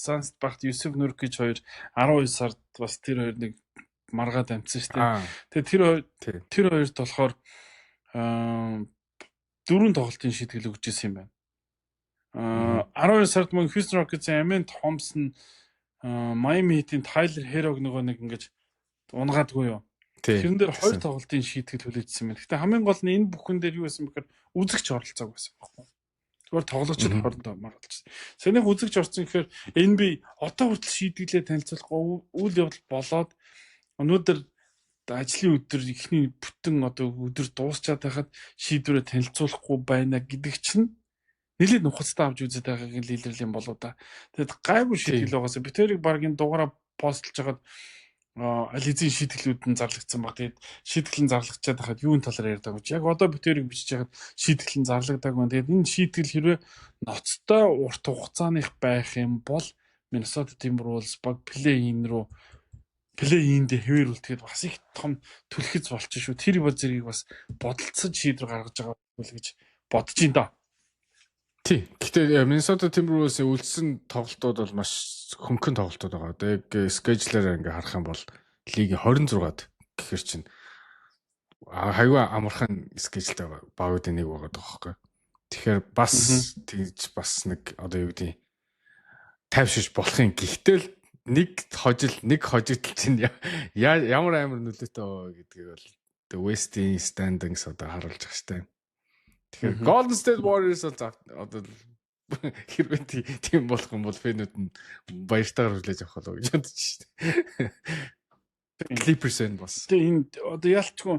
Suns багт Юсуф Нуркич хоёр 12 сард бас тэр хоёр нэг маргаад амжсан шүү дээ. Тэгээ тэр хоёрт болохоор дөрвөн тоглолтын шийтгэл өгч ирсэн юм байна. 12 сард мөн Houston Rockets-ийн Amen Thompson Miami Heat-ийн Tyler Herro-г нөгөө нэг ингэж унгаадгүй юу? Тэрэн дээр хоёр тоглолтын шийтгэл хүлээжсэн юм. Гэхдээ хамгийн гол нь энэ бүхэн дээр юу байсан бэхээр үзэгч оролцоог байсан байхгүй. Зүгээр тоглогчид хоорондоо маргалжсэн. Санийх үзэгч орсон гэхээр NBA одоо хүртэл шийтгэлээ танилцуулахгүй үйл явдал болоод өнөөдөр ажлын өдөр эхний бүтэн одоо өдөр дуусчаад байхад шийдвэрээ танилцуулахгүй байна гэдэг чинь нэлээд нухацтай авч үзээд байгааг л илэрлэн болоо да. Тэгэд гайгүй шийтгэл байгаасаа бид тэрийг баг энэ дугаараа постлж хагаад аль хэзээ шийтгэлүүд нь зарлагдсан баг. Тэгээд шийтгэл нь зарлагдчихад байхад юун талаар ярьдаг вэ? Яг одоо бид тэрийг бичиж хагаад шийтгэл нь зарлагдаагүй байна. Тэгээд энэ шийтгэл хэрвээ ноцтой урт хугацааных байх юм бол Minnesota Timberwolves баг play-in рүү Play-in дээ хэвээр үлдэхэд бас их том түлхэц болчих шүү. Тэр бол зэргийг бас бодолцсон шийдвэр гаргаж байгаа бол гэж бодож ин доо. Тий. Гэхдээ Minnesota Timberwolves-ийн үлдсэн тоглолтууд бол маш хөнгөн тоглолтууд байгаа. Одоо яг schedule ээр ингээ харах юм бол лигийн 26-ад гэхэр чинь хайгаа амархан schedule тэй багуудын нэг байгаа байхгүй. Тэгэхээр бас тэгж бас нэг одоо юу гэдэг тайвширч болох юм. Гэхдээ л нэг хожил, нэг хожигдол чинь ямар амар нөлөөтэй байгаа гэдгийг бол The West-ийн standings одоо харуулж байгаа штэ. Тэгэхээр Golden State Warriors бол одоо хэрвээ тийм болох юм бол fan үүд нь баяртайгаар хүлээж авах болов гэж бодож штэ. Clippers энэ бас. Тэгээ энэ одоо ялчгүй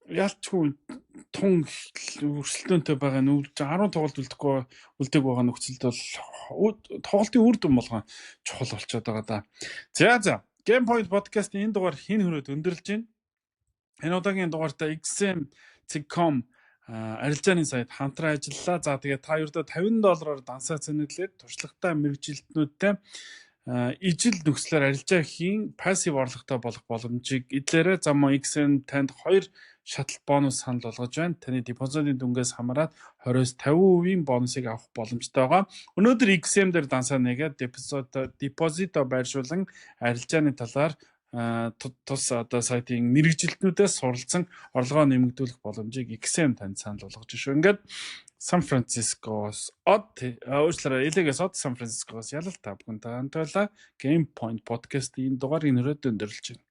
тун өрсөлдөөнтэй байгаа нүүр 10 тоглолт үлдэхгүй үлдээг байгаа нөхцөлд бол тоглолтын үр дүн болгон чухал болчиход байгаа да. За, Game Point podcast-ийн энэ дугаар хин хөрөөд өндөрлж байна. Энэ удаагийн дугаартаа XM.com арилжааны сайт хамтран ажиллалаа. За, тэгээ та ердөө 50 доллараар дансаа цэнэглээд туршлагатай мэргэжилтнүүдтэй ижил нөхцлөөр арилжаа хийн passive орлоготой болох боломжийг эдлээрээ. За, мөн XM танд 2 шатлалт бонус санал болгож байна. Таны депозитын дүнгээс хамаарат 20-оос 50% бонусыг авах боломжтой байгаа. Өнөөдөр XM дээр дансаа нэгээд депозито байршуулан арилжааны талаар тус одоо сайтын мэргэжилтнүүдээс суралцсан орлогоо нэмэгдүүлэх боломжийг XM танд санал болгож шүү. Ингээд Сан Францискоос од, уучлаарай, LA-гээс од, Сан Францискоос ялалт та бүхэн хамт байлаа. Game Point podcast-ийн дугаар энэ өрөөд өндөрлөж байна.